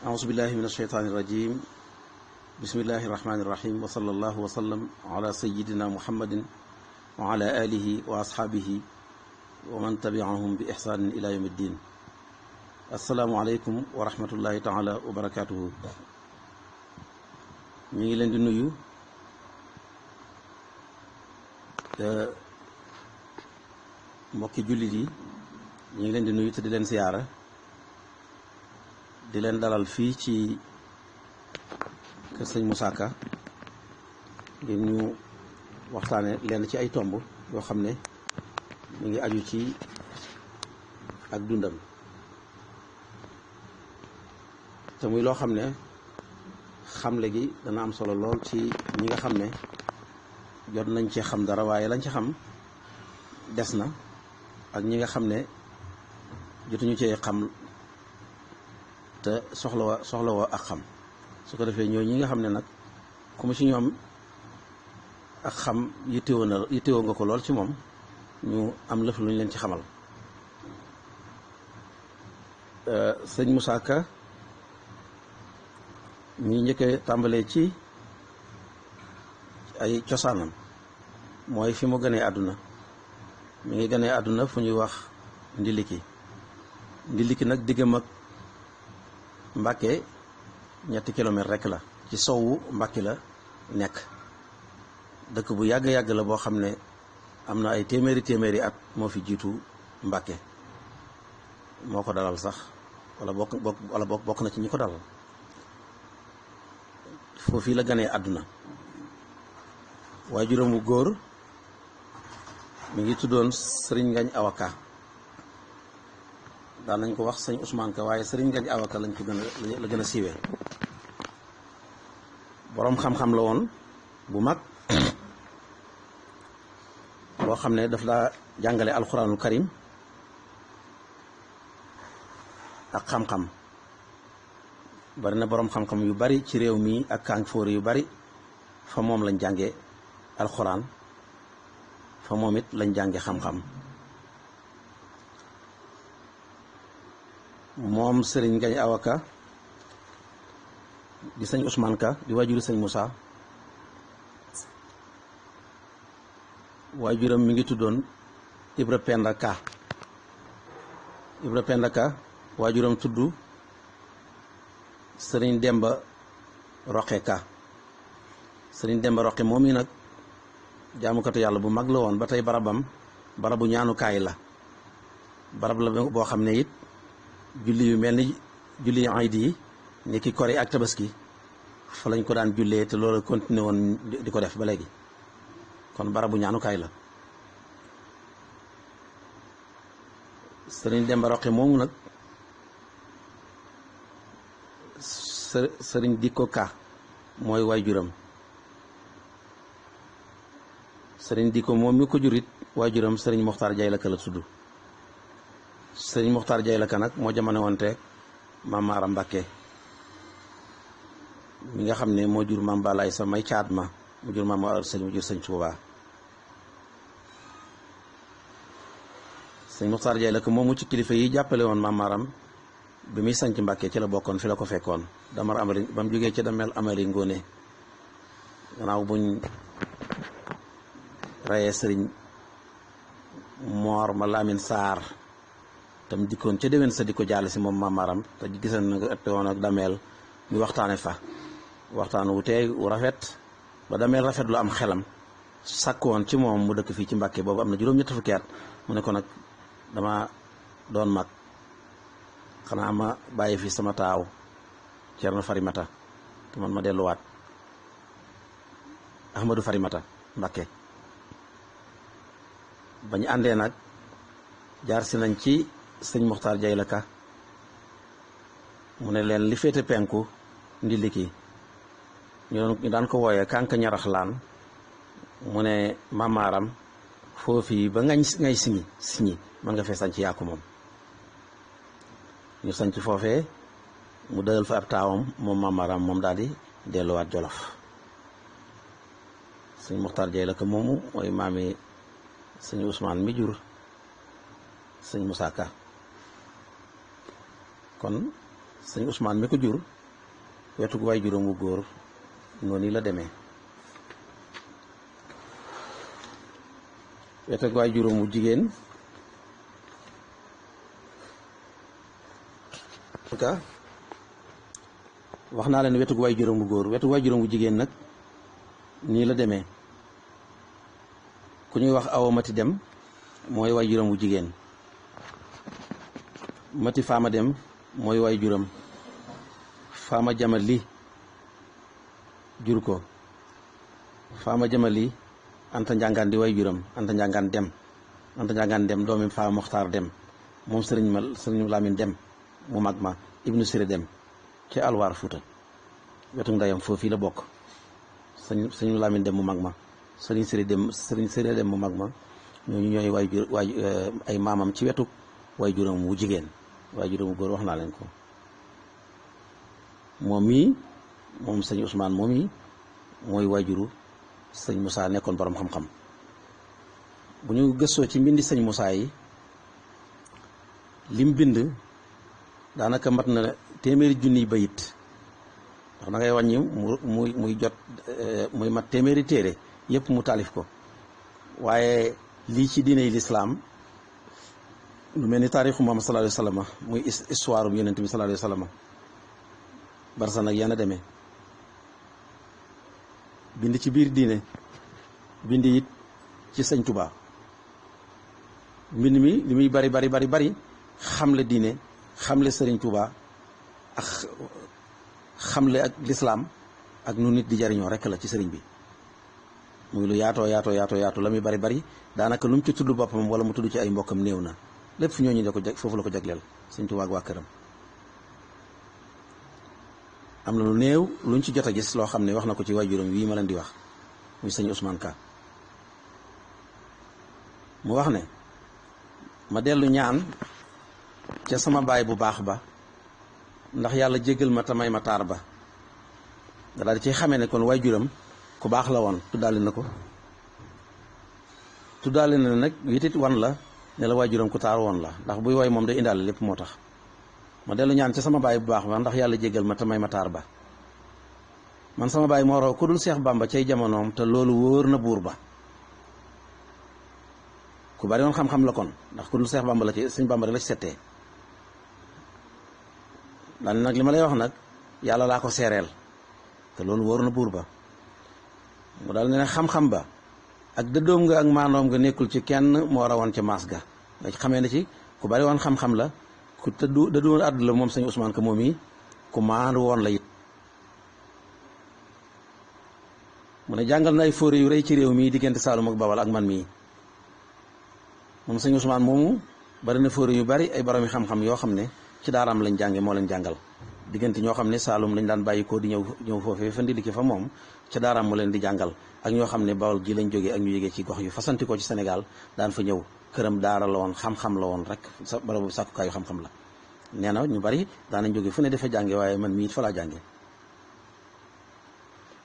أعوذ بالله من الشيطان الرجيم بسم الله الرحمن الرحيم وصلى الله وسلم على سيدنا محمد وعلى آله وأصحابه ومن تبعهم بإحسان إلى يوم الدين. السلام عليكم ورحمة الله تعالى وبركاته. ñi ngi leen di nuyu mbokki jullit yi ñi ngi leen di nuyu te di leen siyaara di leen dalal fii ci kër sëñ Moussa Ka ngir ñu waxtaane leen ci ay tomb yoo xam ne mi ngi aju ci ak dundam te muy loo xam ne xamle gi dana am solo lool ci ñi nga xam ne jot nañ ci xam dara waaye lañ ci xam des na ak ñi nga xam ne jotuñu cee xam te soxlawoo ak xam su ko defee ñoo ñi nga xam ne nag ku mu ci ñoom ak xam yittewoo nga ko lool ci moom ñu am lëf lu ñu leen ci xamal. sëñ Moussa Ka ñi njëkkee tàmbalee ci ay cosaanam mooy fi mu gënee àdduna mi ngi gënee àdduna fu ñuy wax ndiliki nag diggam ak Mbàkke 3 kilomètres rek la ci sowwu Mbàkke la nekk dëkk bu yàgg-yàgg la boo xam ne am na ay téeméeri at moo fi jiitu Mbàkke moo ko dalal sax wala bokk na ci ñi ko dalal foofii la ganee àdduna. waajuram wu góor mi ngi tuddoon Sëriñ Ngañ Awaka daan nañ ko wax sëñ Ousmane Ka waaye Sëriñ Ngañ Awaka lañ ko la gën a siiwee. boroom xam-xam la woon bu mag boo xam ne daf daa jàngale alxuraanul karim ak xam-xam. bari na boroom xam-xam yu bari ci réew mi ak kànfoori yu bari fa moom lañ jànge alxuraan fa moom it lañ jànge xam-xam. moom Sëriñ Ngañ Awaka di sëñ Ousmane Ka di waajuru sëñ Moussa waajuram mi ngi tuddoon Ibra Penda Ka waajuram tudd Sëriñ Demba Roqe Ka. Sëriñ Demba Roqe moom yi nag jaamukatu yàlla bu mag la woon ba tey barabu ñaanukaay la barab la boo xam ne it julli yu mel ni julli aydi yi ni ki kori ak tabaski fa lañ ko daan jullee te loolu continué woon di ko def ba léegi kon barabu ñaanukaay la. Sëriñ Demba Roqe moomu nag Sëriñ Dikko Ka mooy waajuram. Sëriñ Dikko moom mi ko jurit waajuram Sëriñ Moxtaar Jay la Ka la tudd. Sëriñ Moxtaar Jay la Ka nag moo jamono wante Maam Maaram Mbàkke mi nga xam ne moo jur Maam Balaay sa may caat ma mu jur Maam Awa Sëñ mu jur Sëñ Tuubaa. Sëriñ Moxtaar Jay la Ka moomu ci kilifa yi jàppale woon Maam Maaram bi muy sanc Mbàkke ci la bokkoon fi la ko fekkoon damar amari ba mu jógee ci damel amari ngóone gannaaw buñ rayee Sëriñ Moor ma Laamin Saar tam dikkoon ca déwén sa di ko jaale si moom Maam Maaram te gisan na nga ëppe woon ak dameel ñu waxtaane fa waxtaan wu teey wu rafet ba dameel rafet lu am xelam sàkk woon ci moom mu dëkk fii ci Mbàkke boobu am na juróom-ñetti fukki at mu ne ko nag dama doon mag xanaa ma bàyyi fi sama taaw Cerno Farimata te man ma delluwaat Ahmadou Farimata Mbàkke bañ àndee nag jaar si nañ ci sëñ Moxtaar Jay la Ka mu ne leen li féete penku ndiliki ñu daan ko wooyee kànk ñaraxlaan mu ne Maam Maaram foofu ba ngay siñi mën nga fee sañc yaa ko moom. ñu sañc foofee mu dëgal fa ab taawam moom Maam Maaram moom daal di delluwaat Jolof. sëñ Moxtaar Jay la Ka moomu mooy maami sëñ Ousmane mi jur sëñ Moussa Ka kon sëñ Ousmane mi ko jur wetu waay juróom wu góor noonu la demee wetu waay juróom wu jigéen ka wax naa leen wetu waay juróom wu góor wetu waay juróom wu jigéen nag nii la demee ku ñuy wax awa mati dem mooy waay juróom wu jigéen mati faama dem mooy waay juróom faama jamal li jur ko faama jamal li anta njàngaan di waay juróom anta njàngaan dem doomi faama moxtaar dem moom sëriñ Lamin dem mu mag ma ibnu siré dem ci alwaar fuuta wetu ndeyam foofu la bokk sëriñ Lamin dem mu mag ma sëriñ siré dem mu mag ma ñooñu ñooy waay ay maamam ci wetu waay juróom wu jigéen waay juróom wu góor wax naa leen ko moom sëñ Ousmane moom yi mooy waajuru sëñ Moussa nekkoon borom xam-xam bu ñu gëstoo ci mbindi sëñ Moussa yi lim bind daanaka mat na téeméeri junniy bayit ndax da ngay wàññi muy jot muy mat téeméeri téere yépp mu taalif ko waaye lii ci diiney lislaam lu mel ni taarixu Muhammad sallallahu alayhi wa sallam muy histoire bu yonent bi sallallahu alayhi wa sallam barsa nag yana demee bind ci biir diine bind it ci sëñ Tuubaa mbind mi li muy bari xamle diine xamle sëriñ Tuubaa ak xamle ak lislaam ak nu nit di jariñoo rekk la ci sëriñ bi muy lu yaatoo la muy bari daanaka lu mu ci tudd boppam wala mu tudd ci ay mbokkam néew na lépp fi ñooñu da ko foofu la ko jagleel sëñ Tuubaa ak waa këram am na lu néew luñ ci jot a gis loo xam ne wax na ko ci waajuram wii ma leen di wax muy sëñ Ousmane Ka mu wax ne ma dellu ñaan ca sama baay bu baax ba ndax yàlla jéggal ma tamay ma taar ba nga daal di ciy xamee ne kon waajuram ku baax la woon tuddaale na nag witit wan la ne la waajuram ku taar woon la ndax buy woy moom day indaale lépp moo tax ma dellu ñaan ca sama baay bu baax ba ndax yàlla jéggal ma tamay ma taar ba man sama baay moo raw ku dul Seex Bàmba cay jamonoom te loolu wóor na buur ba ku bari woon xam-xam la kon ndax ku dul Seex Bàmba la ci Sëñ Bàmba rek la ci settee daal nag li ma lay wax nag yàlla laa ko seereel te loolu wóor na buur ba mu daal ne xam-xam ba ak dëddoom nga ak maandoom nga nekkul ci kenn moo rawoon ca maas ga nga xamee ne ci ku bari woon xam-xam la ku dëddu woon àdduna la moom sëñ Ousmane Ka moom yi ku maandu woon la it mu ne jàngal na ay fóore yu rëy ci réew mii diggante Saalum ak Bawal ak man mii moom sëñ Ousmane moomu bari na fóore yu bari ay boromi xam-xam yoo xam ne ci daaraam lañ jànge moo leen jàngal diggante ñoo xam ne Saalum lañ daan bàyyi ko di ñëw foofee fa ndiliki fa moom ca daaraam mu leen di jàngal ak ñoo xam ne Bawal gi lañ jógee ak ñu yégee ci gox yu fasanti ko ci Sénégal daan fa ñëw këram daara la woon xam-xam la woon rek sa barabu sàkkukaayu xam-xam la nee na ñu bari daanañ jóge fu ne dafa jànge waaye man mii it fa laa jànge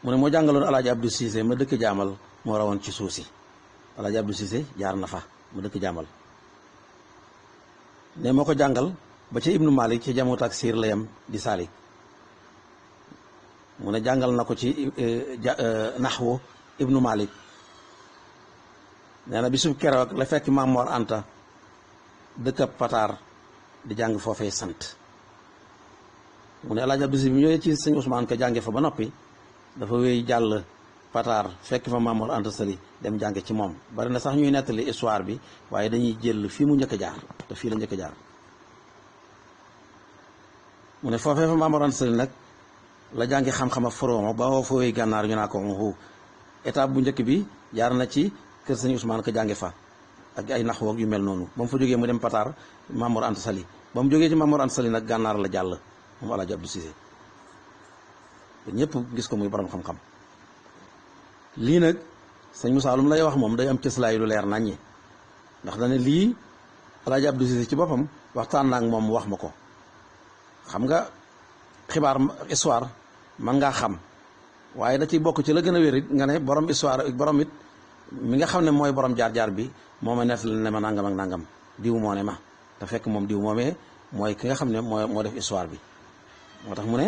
mu ne moo jàngaloon alaaji Abdou Cissé ma dëkk jaamal moo rawoon ci suuf si alaaji Abdou Cissé jaar na fa ma dëkk jaamal ne moo ko jàngal ba ca Ibnu Malik ci jamoot ak siir la yam di saalik mu ne jàngal na ko ci naxwu Ibnu Malik nee na bisub keroog la fekk Maam Mor Anta dëkkab Pataar di jàng foofee sant mu ne alaaji Abdou Cissé bi mu ñëwee ci sëñ Ousmane Ka jànge fa ba noppi dafa wéy jàll Pataar fekk fa Maam Mor Anta Sali dem jànge ci moom bari na sax ñuy nettali histoire bi waaye dañuy jël fii mu njëkk a jaar te fii la njëkk a jaar mu ne foofee fa Maam Mor Anta Sali nag la jàngi xam-xama forooma ba woo fa wéy gànnaar ñu naa ko mu étape bu njëkk bi jaar na ci kër sëñ Ousmane Ka jànge fa ak ay naxwu yu mel noonu ba mu fa jógee mu dem Pataar Maam Mor Anta Sali ba mu jógee ci Maam Mor Anta Sali nag gànnaar la jàll moom alaaji Abdou Cissé ñëpp gis ko muy borom xam-xam lii nag sëñ Moussa lu mu lay wax moom day am cëslaay lu leer naññi ndax dane lii alaaji Abdou Cissé ci boppam waxtaan naa ak moom wax ma ko xam nga xibaar histoire man ngaa xam waaye da ciy bokk ci la gën a wér it nga ne borom histoire borom it mi nga xam ne mooy borom jaar-jaar bi moo ma nettali ne ma nangam ak nangam diw moo ne ma te fekk moom diw moomee mooy ki nga xam ne moo def histoire bi moo tax mu ne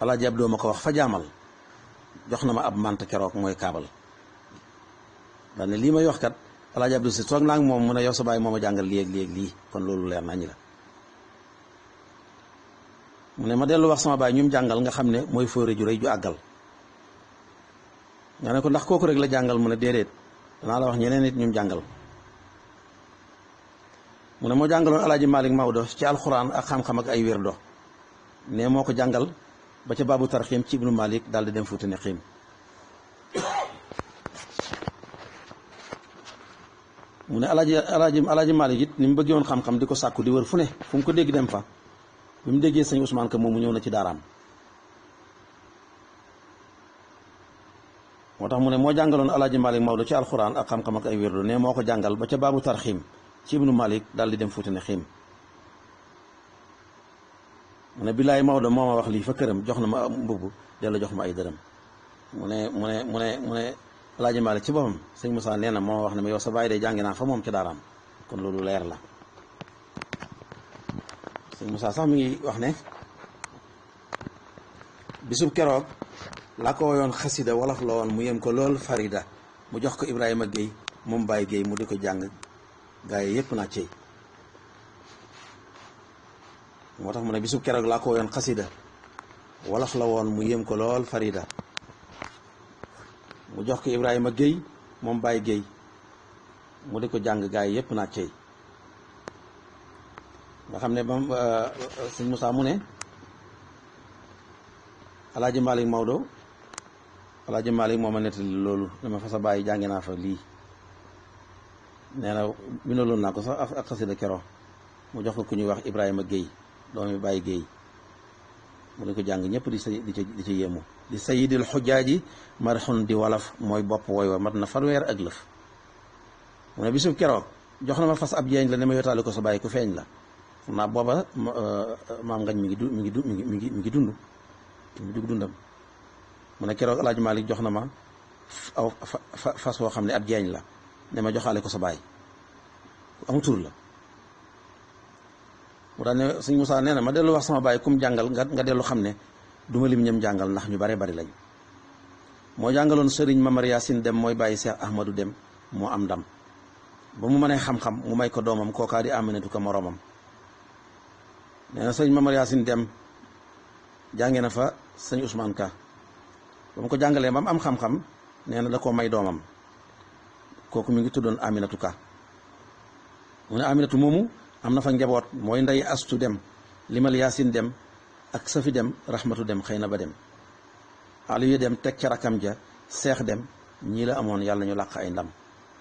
Alaaji Abdou ma ko wax fa jaamal jox na ma ab mant keroog mooy kaabal daal ne lii may wax kat Alaaji Abdou si toog naa ak moom mu ne yow sa baay moo ma jàngal lii ak lii ak lii kon loolu leer nañ la mu ne ma dellu wax sama baay ñum jàngal nga xam ne mooy fóore ju rëy ju àggal nga ne ko ndax kooku rek la jàngal mu ne déedéet danaa la wax ñeneen nit ñum jàngal mu ne moo jàngaloon Alaaji Malick Maodo ci alxuraan ak xam-xam ak ay wirdo ne moo ko jàngal ba ca baabu tarxiim ci ibnu Malik daal di dem Fuuta ne xiim mu ne alaaji Malik it ni mu bëggee woon xam-xam di ko sàkku di wër fu ne fu mu ko dégg dem fa bi mu déggee sëñ Ousmane Ka moomu ñëw na ci daaraam moo tax mu ne moo jàngaloon Alaaji Malick Maodo ci alxuraan ak xam-xam ak ay wirdo ne moo ko jàngal ba ca baabu tarxiim ci ibnu Malik daal di dem Fuuta ne xiim mu ne billaay Maodo moo ma wax lii fa këram jox na ma mbubb della jox ma ay dërëm mu ne Alaaji Malick ci boppam sëñ Moussa nee na moo ma wax ne ma yow sa baay de jàngi naa fa moom ci daaraam kon loolu leer la sëñ Moussa sax mi ngi wax ne bisub keroog laa ko woyoon xasida wolof la woon mu yem ko lool farida mu jox ko Ibrahima Guèye moom Baye Guèye mu di ko jàng gaa yi yëpp naa cey moo tax mu ne bisub keroog laa ko woyoon xasida wolof la woon mu yem ko lool farida mu jox ko Ibrahima Guèye moom Baye Guèye mu di ko jàng gaa yi yëpp naa cey nga xam ne bam sëñ Moussa mu ne Alaaji Malick Maodo Alaaji Malick moo ma nettali loolu dama fa sa bàyyi jànge naa fa lii nee na bindaloon naa ko sax ak xasida kero mu jox ko ku ñuy wax Ibrahima Guèye doomi Baye Guèye mu di ko jàng ñëpp di ci yéemu di sayidil xujaaji marxun di walaf mooy bopp wooy wa mat na fanweer ak lëf mu ne bisub keroog jox na ma fas ab jeeñ la ne ma yotaale ko sa bàyyi ku feeñ la xam naa booba maam ngañ mi ngi dund mi dugg dundam mu ne keroog Alaaji Malick jox na ma aw fas woo xam ne ab jeeñ la ne ma joxaale ko sa baay amu tur la mu daan ne sëñ Moussa nee na ma dellu wax sama baay kum jàngal nga dellu xam ne duma lim ñam jàngal ndax ñu bare bari lañ moo jàngaloon sëriñ Mamar Yaasin Dem mooy bàyyi Seex Ahmadou Dem moo am ndam ba mu mënee xam-xam mu may ko doomam kookaa di Aminatu Ka moroomam nee na sëriñ Mamar Yaasin Dem jànge na fa sëñ Ousmane Ka ba mu ko jàngalee ba mu am xam-xam nee na da koo may doomam kooku mi ngi tuddoon Aminatu Ka mu ne Aminatu moomu am na fa njaboot mooy ndey Astu Dem limal Yaasin Dem ak Safi Dem Rahmatu Dem xëy na ba dem Aliyu Dem teg ca rakam ja Seex Dem ñii la amoon yàlla ñu làq ay ndam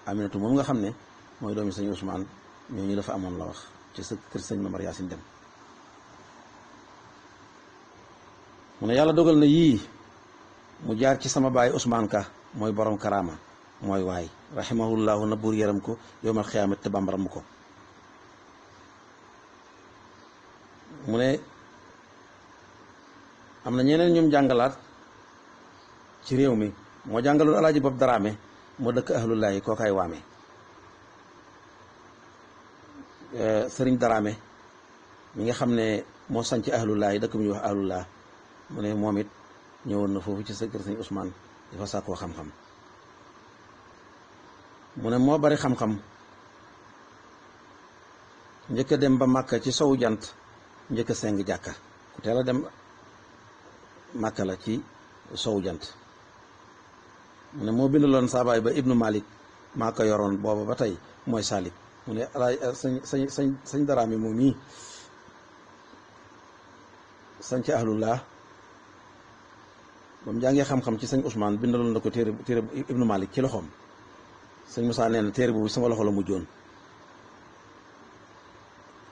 Aminatu moom nga xam ne mooy doomi sëñ Ousmane ñooñu la fa amoon la wax ci sa kër sëñ Mamar Yaasin Dem mu ne yàlla dogal na yii mu jaar ci sama baay Ousmane Ka mooy borom karaama mooy waay rahimahullahu na buur yaram ko yowmal xiyaamat te bambaram ko mu ne am na ñeneen ñoom jàngalaat ci réew mi moo jàngaloon Alaaji Bob Daraame moo dëkk ahlullaahi kookaay waame sëriñ Daraame mi nga xam ne moo sanc ahlullaahi dëkk bu ñuy wax ahlullah mu ne moom it ñëwoon na foofu ci sa kër sëñ Ousmane dafa sàkkoo xam-xam mu ne moo bari xam-xam njëkk a dem ba Màkka ci sowu jant njëkk a seng jàkka ku teel a dem Màkka la ci sowu jant mu ne moo bindaloon saabaay ba Ibnu Malik maa ko yoroon booba ba tey mooy Salik mu ne alaay sañ Daraame moom mii sañ ci ahlullah ba mu jàngee xam-xam ci sëñ Ousmane bindaloon na ko téere Ibnu Malik ci loxoom sëñ Moussa nee na téere boobu sama loxo la mujjoon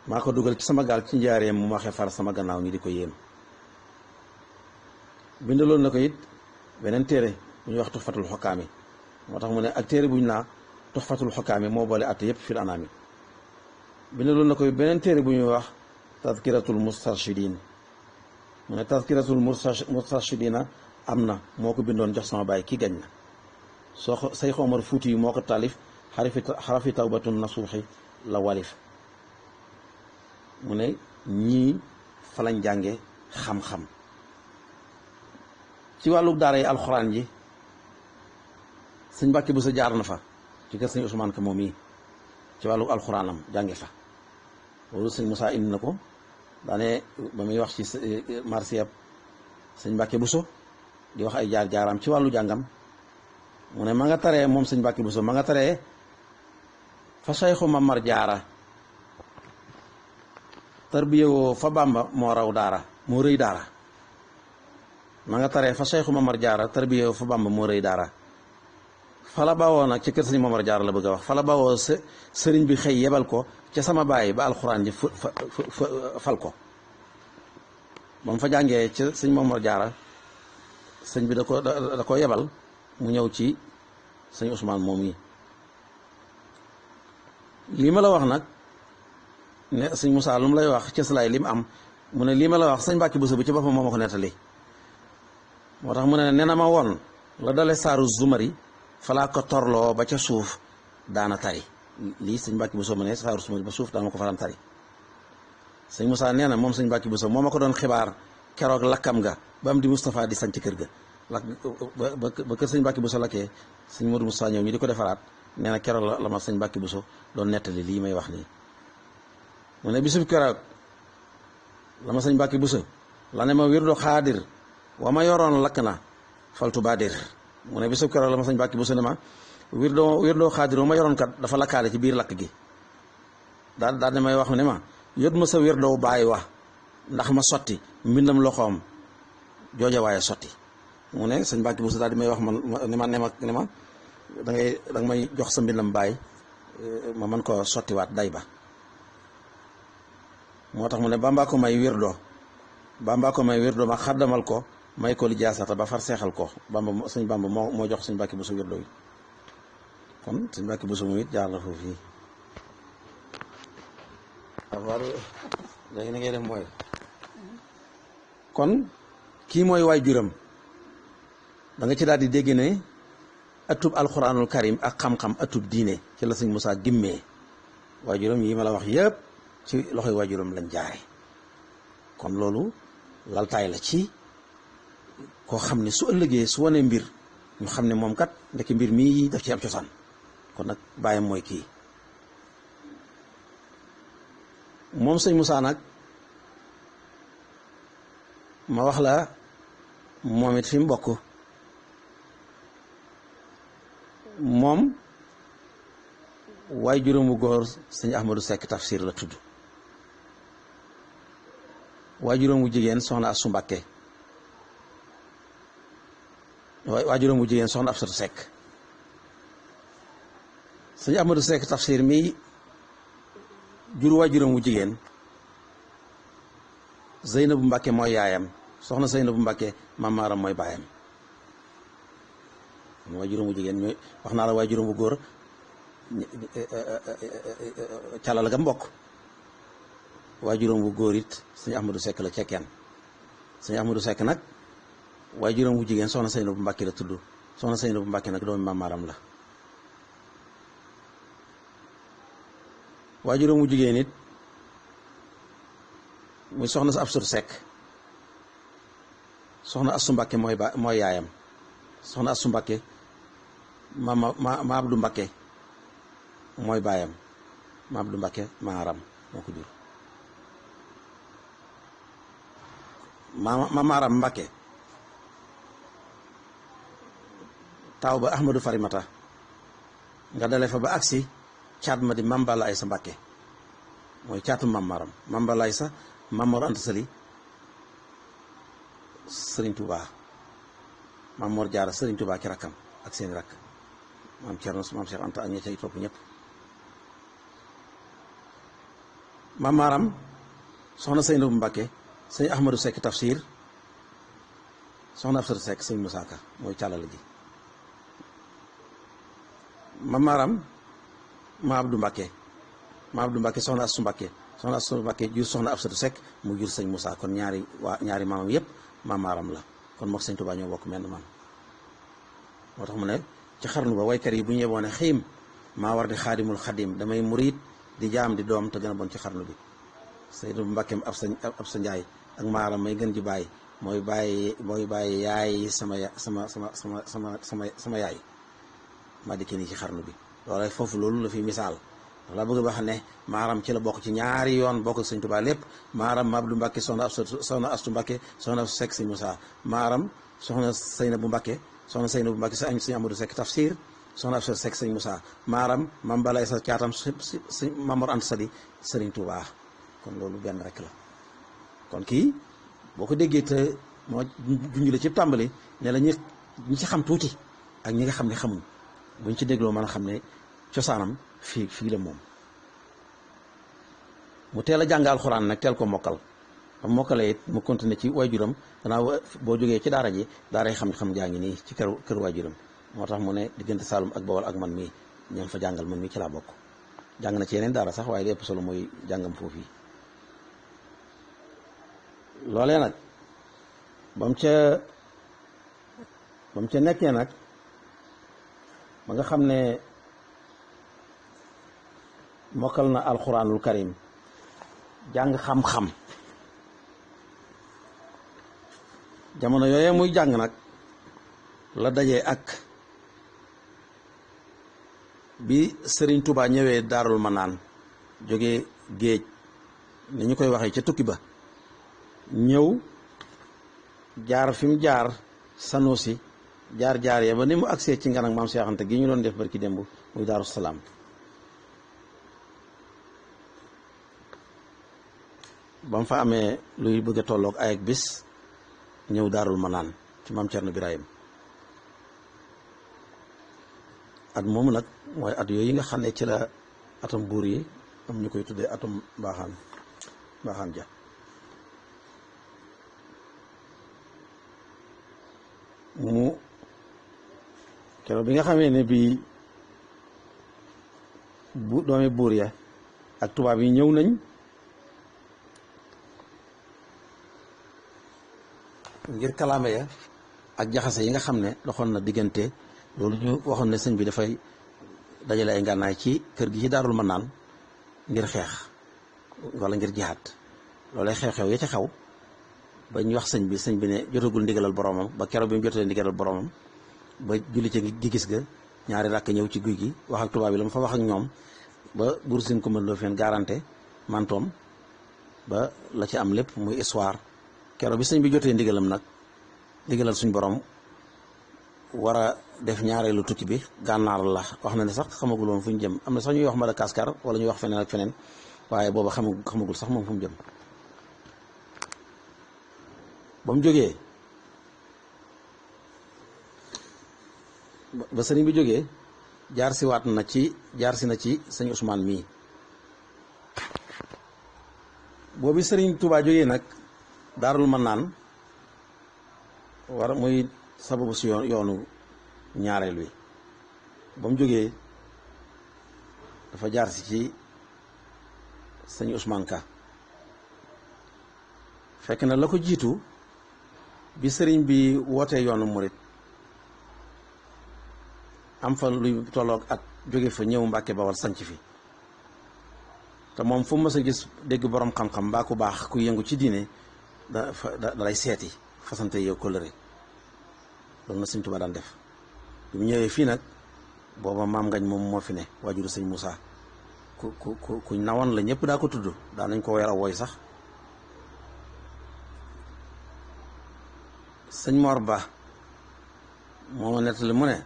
maa ko dugal ci sama gaal ci njaareem mu waxee far sama gannaaw ñi di ko yéem bindaloon na ko it beneen téere bu ñuy wax Tuxfatul Xokkaami moo tax mu ne ak téere bu ñu naa Tuxfatul Xokkaami moo boole àtte yépp fil anaami bindaloon na ko it beneen téere bu ñuy wax Tazkiratul Mustarshidin mu ne Tazkiratul Mustarshidina am na moo ko bindoon jox sama baay ki gañ na soo Seex Omar Fuuti yu moo ko taalif xarafi tawbatun nasuuxi la walif mu ne ñii fa lañ jànge xam-xam. ci wàllu daara yi alxuraan ji sëñ Mbàkke Buso jaar na fa ci kër sëñ Ousmane Ka moom yi ci wàllu alxuraanam jànge fa loolu sëñ Moussa indi na ko daane ba muy wax ci marsiyab sëñ Mbàkke Buso di wax ay jaar-jaaram ci wàllu jàngam mu ne ma nga taree moom sëñ Mbàkke Buso ma nga taree fa Sayxu Mamar Jaara tarbiyewoo fa Bàmba moo raw daara moo rëy daara ma nga taree fa Sayxu Mamar Jaara tarbiyewoo fa Bàmba moo rëy daara fa la bawoo nag ci kër sëñ Mamar Jaara la bëgg a wax fa la bawoo sëriñ bi xëy yebal ko ca sama baay ba alxuraan ji fal ko ba mu fa jàngee ca sëñ Mamar Jaara sëñ bi da ko yebal mu ñëw ci sëñ Ousmane moom yi lii ma la wax nag ne sëñ Moussa lu mu lay wax cëslaay li mu am mu ne lii ma la wax sëñ Mbàkke Buso bi ci boppam moo ma ko nettali moo tax mu ne nee na ma woon la dale saaru zumari falaa ko torloo ba ca suuf daana tari lii sëñ Mbàkke Buso mu ne saaru zumari ba suuf daana ko faran tari sëñ Moussa nee na moom sëñ Mbàkke Buso moo ma ko doon xibaar keroog lakkam nga ba am di Moustapha di sañ ci kër ga lakk ba kër sëñ Mbàkke Buso lakkee sëñ Modou Moustapha ñëw ñu di ko defaraat nee na keroog la ma sëñ Mbàkke Buso doon nettali lii may wax nii mu ne bisub keroog la ma sëñ Mbàkke Buso la ne ma wirdo xaadir wa ma yoroon lakk na faltu baadir mu ne bisub keroog la ma sëñ Mbàkke Buso ne ma wirdo xaadir wa ma yoroon kat dafa lakkaale ci biir lakk gi daal ne may wax ne ma yot ma sa wirdo bàyyi wax ndax ma sotti mbindam loxoom jooja waaye sotti mu ne sëñ Mbàkke Buso daal di may wax man ne ma danga may jox sa mbindam bàyyi ma mën koo sottiwaat day ba moo tax mu ne Bàmbaa ko may wirdo ma xaddamal ko may ko li jaasata ba far seexal ko Bàmba sëñ Bàmba moo jox sëñ Mbàkke Buso wirdo yi kon sëñ Mbàkke Buso mu it jaar na foofu fii avar léegi ni ngay def mooy kon kii mooy waay juram da nga ci daal di dégg ne atub alxuraanul karim ak xam-xam atub diine ci la sëñ Moussa gimmee waajuram yi ma la wax yëpp ci loxoy waajuram lañ jaare kon loolu laltaay la ci koo xam ne su ëllëgee su wanee mbir ñu xam ne moom kat ndekki mbir mii daf ci am cosaan kon nag bàyyam mooy kii moom sëñ Moussa nag ma wax la moom it fi mu bokk moom waaye juróomu góor sëñ Ahmadou Seck tafsir la tudd waaye juróomu jigéen soxna Asu Mbàkke waaye juróomu jigéen soxna Absatu Seck sëñ Ahmadou Seck tafsir mi jur waaye juróomu jigéen Zeynabu Mbàkke mooy yaayam soxna Zeynabu Mbàkke mamaaram mooy baayam waaye juróomu jigéen ñooy wax naa la waaye juróomu góor calal ga mbokk waaye juróomu góor it sëñ Ahmadou Seck la cekkeen sëñ Ahmadou Seck nag waaye juróomu jigéen soxna Zeynabu Mbàkke la tudd soxna Zeynabu Mbàkke nag doomu mamaaram la waaye juróomu jigéen it muy soxna sa Absatu Seck soxna Asu Mbàkke mooy yaayam soxna Asu Mbàkke ma Abdu Mbàkke mooy baayam ma Abdu Mbàkke maaram moo ko jur ma maaram Mbàkke taw ba Ahmadou Farimata nga dale fa ba agsi caat ma di Mambala Aysa Mbàkke mooy caatu mamaaram Mambala Aysa Mamor Anta Sali Sëriñ Tuubaa Mamor Jaara Sëriñ Tuubaa ki rakkam ak seeni rakk maam Cerno maam Cheikh Anta ak ña cay topp ñëpp mamaaram soxna Zeynabu Mbàkke sëñ Ahmadou Seck tafsir soxna Absatu Seck sëñ Moussa Ka mooy càllale ji mamaaram ma Abdu Mbàkke soxna Asu Mbàkke jur soxna Absatu Seck mu jur sëñ Moussa kon ñaari maamam yëpp mamaaram la kon mook sëñ Tuubaa ñoo bokk menn maam moo tax mu ne ci xarnu ba waykat yi bu ñu yeboone xiim maa war di xaadimul xadim damay murit di jaam di doom te gën a bon ci xarnu bi Seydou Mbakkeem ab sa njaay ak maaram may gën ji bàyyi mooy bàyyi yaay sama yaay ma dikkee nii ci xarnu bi loolu foofu loolu la fi misaal la bëgg wax ne maaram ci la bokk ci ñaari yoon bokk ak sëñ Tuubaa lépp maaram Abdou Mbacke soxna Astu Mbacke soxna Seck sëñ Moussa maaram soxna Seynabu Mbacke soxna Seynabu Mbacke sëñ Amadou Seck tafsir soxna Astu Seck sëñ Moussa maaram mam balay sa caatam si Mamor Anta Sali sëriñ Tuubaa kon loolu benn rek la kon kii boo ko déggee te moo junj la ci tàmbali ne la ñi ci xam tuuti ak ñi nga xam ne xamuñ buñ ci dégloo mën a xam ne cosaanam fii la moom mu teel a jàng alxuraan nag teel ko mokkal ba mokkale it mu continué ci waajuram gannaaw boo jógee ci daara ji daaray xam-xam jaa ngi nii ci kër waajuram moo tax mu ne diggante Saalum ak Bawol ak man mii ñoom fa jàngal man mii ci laa bokk jàng na ci yeneen daara sax waaye li ëpp solo mooy jàngam foofu yi loolee nag ba mu ca nekkee nag ba nga xam ne mokkal na alxuraanul karim jàng xam-xam jamono yooyee muy jàng nag la dajee ak bi Sëriñ Tuubaa ñëwee Daarul Manaan jóge géej ni ñu koy waxee ca tukki ba ñëw jaar fi mu jaar Sanusi jaar ya ba ni mu agsee ci ngan ak maam Seex Anta gi ñu doon def barki démb muy Daaru Salaam ba mu fa amee luy bëgg a tolloog ay ak bis ñëw Daarul Manaan ci maam Cerno Birahim at moomu nag mooy at yooyu nga xam ne ci la atam buur yi am ñu koy tuddee atum mbaaxaan ja mu keroog bi nga xamee ne bii doomi buur ya ak tubaab yi ñëw nañ ngir kalaame ya ak jaxase yi nga xam ne doxoon na diggante loolu ñu waxoon ne sëñ bi dafay dajale ay ngànnaay ci kër gi ci Daarul Manaan ngir xeex wala ngir jihaat loolay xew-xew ya ca xew ba ñu wax sëñ bi ne jotagul ndigalal boromam ba keroog bi mu jotee ndigalal boromam ba julli ci gi gis ga ñaari rakk ñëw ci guy gi wax ak tubaab yi la mu fa wax ak ñoom ba Buur Siin Kumba Ndoofeen garanté mantoom ba la ci am lépp muy histoire keroog bi sëñ bi jotee ndigalam nag ndigalal suñ borom war a def ñaareelu tukki bi gànnaar la wax na ne sax xamagul woon fu ñu jëm am na sax ñuy wax Madagascar wala ñuy wax feneen ak feneen waaye booba xamagul sax moom fu mu jëm ba mu jógee ba sëriñ bi jógee jaar si na ci sëñ Ousmane mii boobu sëriñ Touba jógee nag Daarul Manaan war muy sababu si yoonu ñaareel wi ba mu jógee dafa jaar si ci sëñ Ousmane Ka fekk na la ko jiitu bi sëriñ bi wootee yoonu murit am fa luy tolloog at jóge fa ñëw Mbàkke Bawal sanc fi te moom fu mës a gis dégg borom xam-xam mbaa ku baax ku yëngu ci diine da lay seeti fasante yow kóllëre loolu na sëñ Tuubaa daan def bi mu ñëwee fii nag booba maam ngañ moom moo fi ne waajuru sëñ Moussa ku nawoon la ñëpp daa ko tudd daa nañ ko weer a wooy sax sëñ Mor Ba moo ma nettali mu ne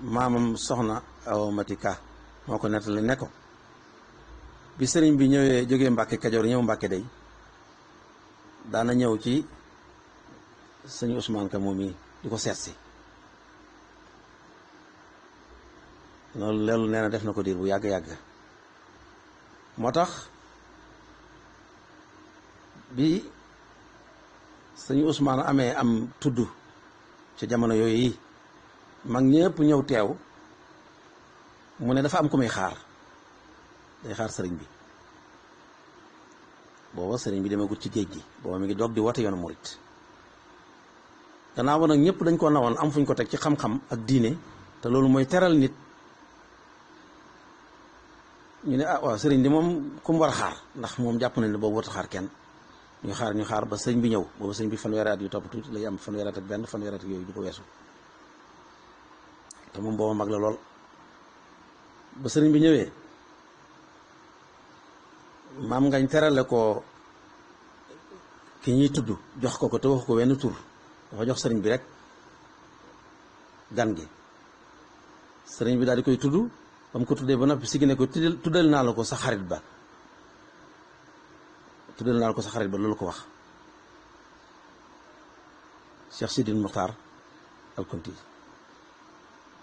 maamam soxna Awa Mati Ka moo ko nettali ne ko bi sëriñ bi ñëwee jógee Mbàkke Kajoor ñëw Mbàkke day daana ñëw ci sëñ Ousmane Ka moom yi di ko seet si loolu nee na def na ko diir bu yàgg-yàgg moo tax bi sëñ Ousmane amee am tudd ci jamono yooyu yi mag ñëpp ñëw teew mu ne dafa am ku muy xaar day xaar sëriñ bi booba sëriñ bi demagut ci géej gi booba mi ngi doog di woote yoonu murit gannaaw ba nag ñëpp dañ ko nawoon am fuñ ko teg ci xam-xam ak diine te loolu mooy teral nit ñu ne ah waaw sëriñ di moom ku mu war a xaar ndax moom jàpp nañ ne boobu warut a xaar kenn ñu xaar ba sëñ bi ñëw boobu sëñ bi fanweeri at yu topp tuuti lay am fanweeri at ak benn fanweeri at yooyu du ko weesu te moom booba mag la lool. ba sëriñ bi ñëwee maam ngañ terale ko ki ñuy tudd jox ko te wax ko wenn tur dafa jox sëriñ bi rek gan gi sëriñ bi daal di koy tudd ba mu ko tuddee ba noppi si gi ne ko tuddal naa la ko sa xarit ba loolu ko wax Cheikh Sidil Muxtaar al Kunti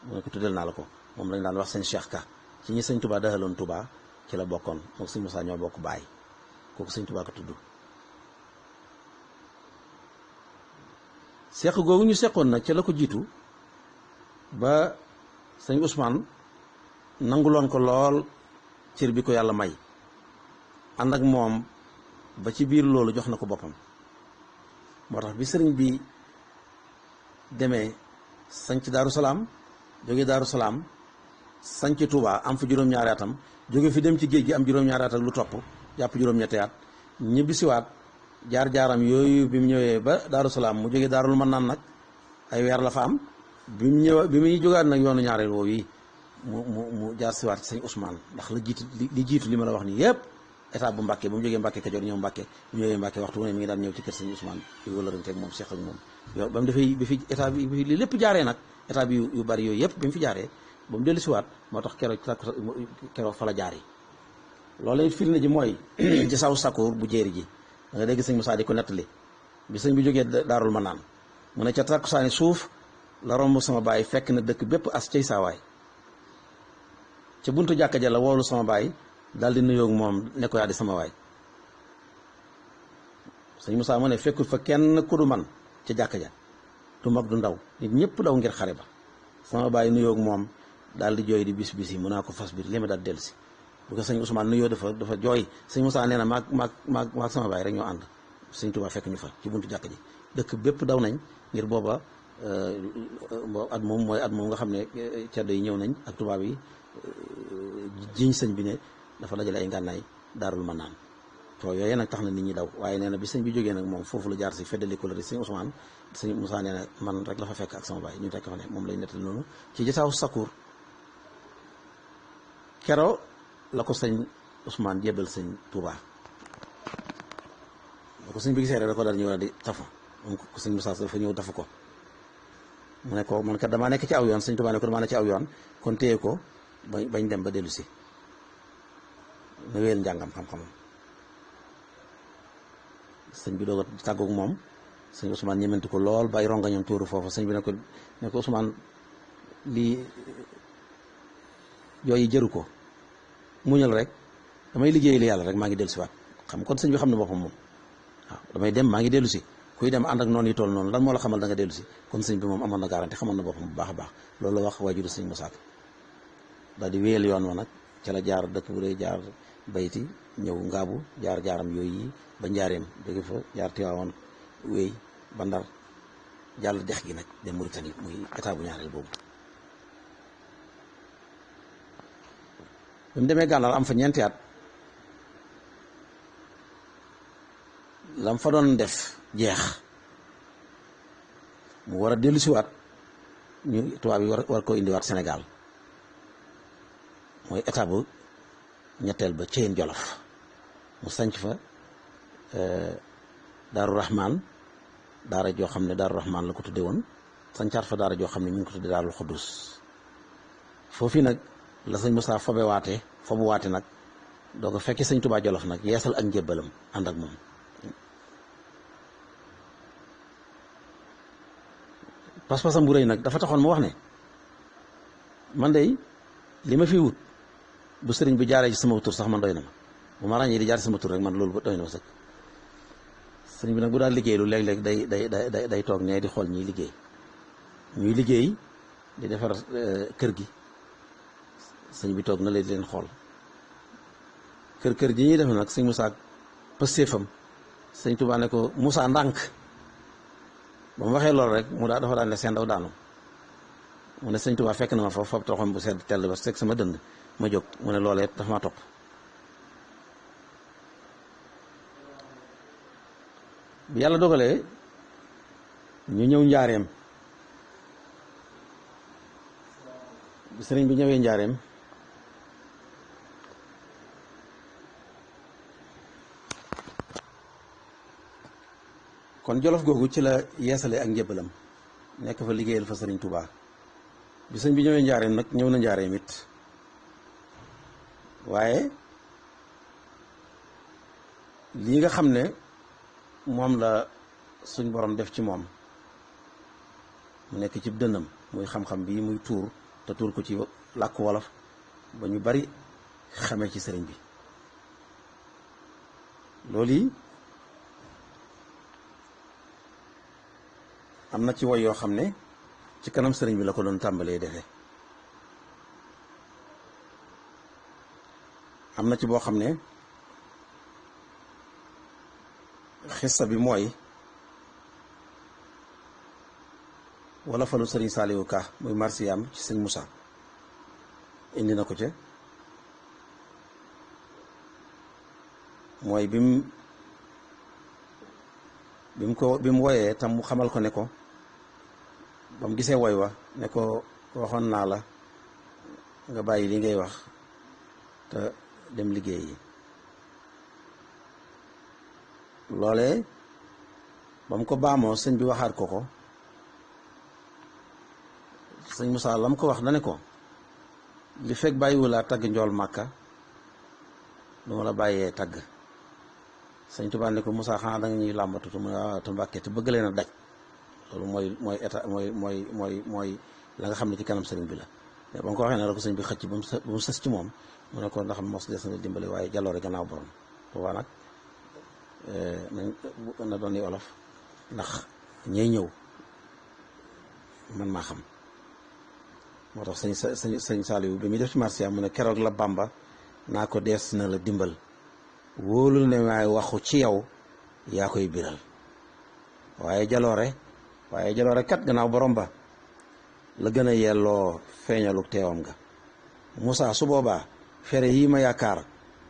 mu ne ko tuddal naa la ko moom lañ daan wax sëñ Cheikh Ka ci ñi sëñ Touba daxaloon Touba ci la bokkoon moom sëñ Moussa ñoo bokk baay kooku sëñ Touba ko tudd seq googu ñu seqoon nag ca la ko jiitu ba sëñ Ousmane nanguloon ko lool cër bi ko yàlla may ànd ak moom ba ci biir loolu jox na ko boppam moo tax bi sëriñ bi demee sanc Daaru Salaam jóge Daaru Salaam sanc Touba am fa juróom-ñaari atam jóge fi dem ci géej gi am juróom-ñaari at ak lu topp jàpp juróom-ñetti at ñibbisiwaat jaar-jaaram yooyu bi mu ñëwee ba Daaru Salaam mu jóge Daarul Mannaan nag ay weer la fa am bi muy jógaat nag yoonu ñaareel woowu yi mu jaar siwaat ci sëñ Ousmane ndax li jiitu li ma la wax nii yëpp état bu Mbàkke ba mu jógee Mbàkke Kajoor ñëw Mbàkke bu ñëwee Mbàkke waxtu wu ne mi ngi daan ñëw ci kër sëñ Ousmane yu wëlëranteeg moom Cheikh ak moom yow ba mu defee bi fi état bi li lépp jaaree nag état bi yu bari yooyu yëpp bi mu fi jaaree ba mu dellu siwaat moo tax keroog fa la jaar yi loolu it firnde ji mooy ci saw sakkoor bu jéeri ji da nga dégg sëñ Moussa di ko nettali bi sëñ bi jógee Daarul Manaan mu ne ca takkusaani suuf la romb sama baay fekk na dëkk bépp as cay saawaay ca buntu jàkka ja la woolu sama baay daal di nuyoog moom ne ko yaa di sama waay sëñ Moussa mu ne fekkul fa kenn ku du man ca jàkka ja du mag du ndaw nit ñëpp daw ngir xare ba sama baay nuyoog moom daal di jooy di bis yi mun naa ko fas biir li ma daal dellu si bu ko sëñ Ousmane nuyoo dafa jooy sëñ Moussa nee na maag sama baay rek ñoo ànd sëñ Touba fekk ñu fa ci buntu jàkka ji dëkk bépp daw nañ ngir booba at moom mooy at moom nga xam ne ceddo yi ñëw nañ ak tubaab yi jiñ sëñ bi ne dafa dajale ay ngànnaay Daarul Manaan to yooyu nag tax na nit ñi daw waaye nee na bi sëñ bi jógee nag moom foofu la jaar si feddali ko la sëñ Ousmane sëñ Moussa nee na man rek la fa fekk ak sama baay ñu rekk fa ne moom lay nettali noonu ci jotaawu sakkuur kero la ko sëñ Ousmane jébal sëñ Touba la ko sëñ bi gisee rek da ko daal ñëw di tafu moom ko sëñ Moussa dafa ñëw tafu ko mu ne ko man kat damaa nekk ci aw yoon sëñ Touba ne ko damaa nekk ci aw yoon kon téye ko bañ dem ba dellu si na wéyal njàngam xam-xamam sëñ bi doog a tàggoog moom sëñ Ousmane ñementu ko lool bàyyi rongañam tóoru foofu sëñ bi ne ko Ousmane lii yooyu jëru ko muñal rek damay liggéey li yàlla rek maa ngi dellu si waat xam kon sëñ bi xam ne boppam moom waaw damay dem maa ngi dellu si kuy dem ànd ak noonu yi toll noonu lan moo la xamal da nga dellu si kon sëñ bi moom amoon na garanti xamoon na boppam bu baax a baax loolu la wax waajuru sëñ Moussa daal di wéyal yoon wa nag ca la jaar dëkk bu rëy jaar bayti ñëw ngaabu jaaram yooyu yi ba njaareem jóge fa jaar Tiwaawoon wéy ba Ndar jàll dex gi nag dem Mauritanie muy état bu ñaareel boobu bi mu demee Gànnaar am fa ñeenti at lam fa doon def jeex mu war a dellu siwaat ñu tubaab yi war koo indiwaat Sénégal mooy état bu ñetteel ba Ceyeen Jolof mu sanc fa Daaru Rahman daara joo xam ne Daaru Rahman la ko tudde woon sancaat fa daara joo xam ne ñu ngi ko tudde Daarul Xuddus foofu nag la sëñ Moussa fobu waate nag doo ko fekkee sëñ Touba Jolof nag yeesal ak njébbalam ànd ak moom pas-pasam bu rëy nag dafa taxoon mu wax ne man de li ma fi wut bu sëriñ bi jaaree ci sama tur sax man doy na ma bu ma ràññee di jaar ci sama tur rek man loolu doy na ma sëkk sëriñ bi nag bu daal liggéey lu léeg-léeg day toog ne di xool ñuy liggéey di defar kër gi sëñ bi toog na lay leen xool kër ji ñuy def nag sëñ Moussa pëstéefam sëñ Touba ne ko Moussa ndànk ba mu waxee loolu rek mu dafa daan ne seen daw daanu mu ne sëñ Touba fekk na ma foofu foofu toxam bu sedd tell ba teg sama dënd ma jóg mu ne loolee dafa ma topp bi yàlla dogalee ñu ñëw njaareem bi sëriñ bi ñëwee njaareem kon jolof googu ci la yeesale ak njëbbalam nekk fa liggéeyal fa sëriñ Touba bi sëñ bi ñëwee njaareem nag ñëw na njaareem it waaye lii nga xam ne moom la suñ borom def ci moom mu nekk ci dënnam muy xam-xam bii muy tuur te tuur ko ci làkku wolof ba ñu bari xamee ci sëriñ bi loolu yi am na ci woy yoo xam ne ci kanam sëriñ bi la ko doon tàmbalee defee am na ci boo xam ne xissa bi mooy wala falu sëriñ Saaliwu Ka muy marsiyam ci sëñ Moussa indi na ko ca mooy bi mu woyee tam mu xamal ko ne ko ba mu gisee woy wa ne ko waxoon naa la nga bàyyi li ngay wax te dem liggéey yi loolee ba mu ko baamoo sëñ bi waxaat ko sëñ Moussa lam ko wax na ne ko li fekk bàyyiwulaa tagg njool màkka du ma la bàyyee tagg sëñ Tuubaa ne ko Moussa xanaa da nga ñuy làmbatutu mu ne waaw te Mbàkke te bëgg leen a daj loolu mooy état mooy la nga xam ne ci kanam sëriñ bi la mais ba nga ko waxee ne la ko sëñ bi xëcc ba mu sës ci moom mu ne ko ndax mos des na dimbali waaye jaloore gannaaw borom boobaa nag na doon ni olof ndax ñay ñëw man maa xam moo tax sëñ Saaliwu bi muy def ci marsiya mu ne keroog la Bàmba naa ko dees na la dimbal wóolul ne maay waxu ci yow yaa koy biral waaye jaloore kat gannaaw borom ba la gën a yelloo feeñalu teewam nga Moussa su boobaa fere yi ma yaakaar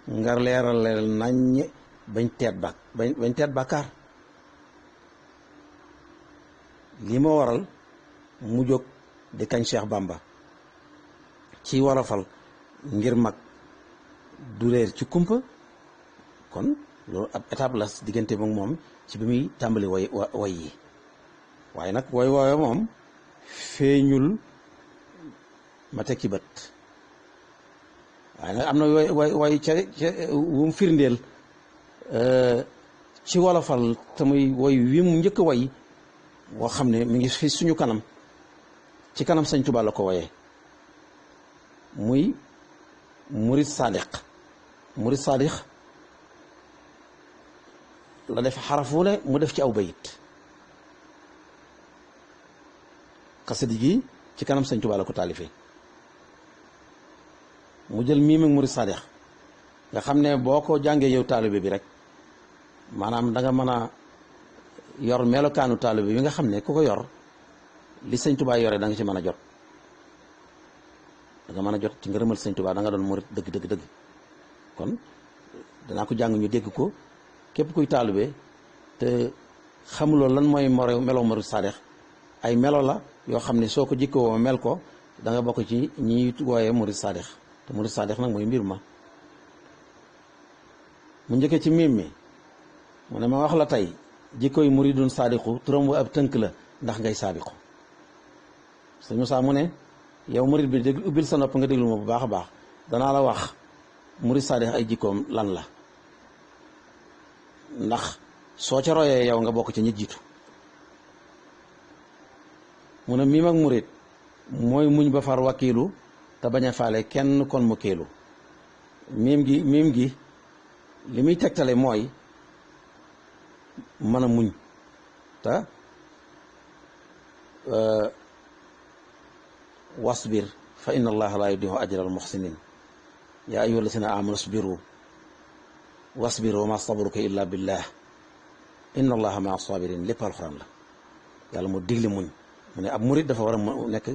nga leeral leen naññ bañ teet bàkkaar lii ma waral mu jóg di kañ Cheikh Bamba ci wolofal ngir mag du réer ci kumpa kon loolu ab étape la diggante moom moom ci bi muy tàmbali way yi waaye nag woy woowe moom feeñul ma tekki bët waaye nag am na way ca wu mu firndeel ci wolofal te muy woy wi mu njëkk way woo xam ne mi ngi fi suñu kanam ci kanam sëñ Tuubaa la ko woyee muy murid sadiq la def xarafu ne mu def ci aw bayit xasida gi ci kanam sëñ Tuubaa la ko taalifee mu jël miim ak murid sadiq nga xam ne boo ko jàngee yow taalibe bi rek maanaam da nga mën a yor melokaanu taalibe bi nga xam ne ku ko yor li sëñ Tuubaa yore da nga ci mën a jot da nga mën a jot ci ngërëmal sëñ Tuubaa da nga doon murit dëgg kon danaa ko jàng ñu dégg ko képp kuy taalibe te xamuloo lan mooy melo murit sadex ay melo la yoo xam ne soo ko jikkoo mel ko da nga bokk ci ñi wooyee murit sadex te murit sadex nag mooy mbir ma mu njëkkee ci miim mi mu ne ma wax la tey jikkooy muridun saadixu turam wa ab tënk la ndax ngay saabiqu sëñ Moussa mu ne yow murid bi dégg ubbil sa nopp nga déglu ma bu baax a baax danaa la wax murid saadix ay jikkoom lan la ndax soo ca royee yow nga bokk ca ñi jiitu mu ne miim ak murid mooy muñ ba far wakiilu te bañ a faale kenn kon mu kiilu miim gi li muy tegtale mooy mën a muñ te wasbir fa inna allaha la yudiu ajra al muhsinin yaa ayyuha alladina amanu wasbiru wa ma sabruka illa billah inna allaha maa sabirin lépp alxuraan la yàlla mu digle muñ mu ne ab murit dafa war a nekk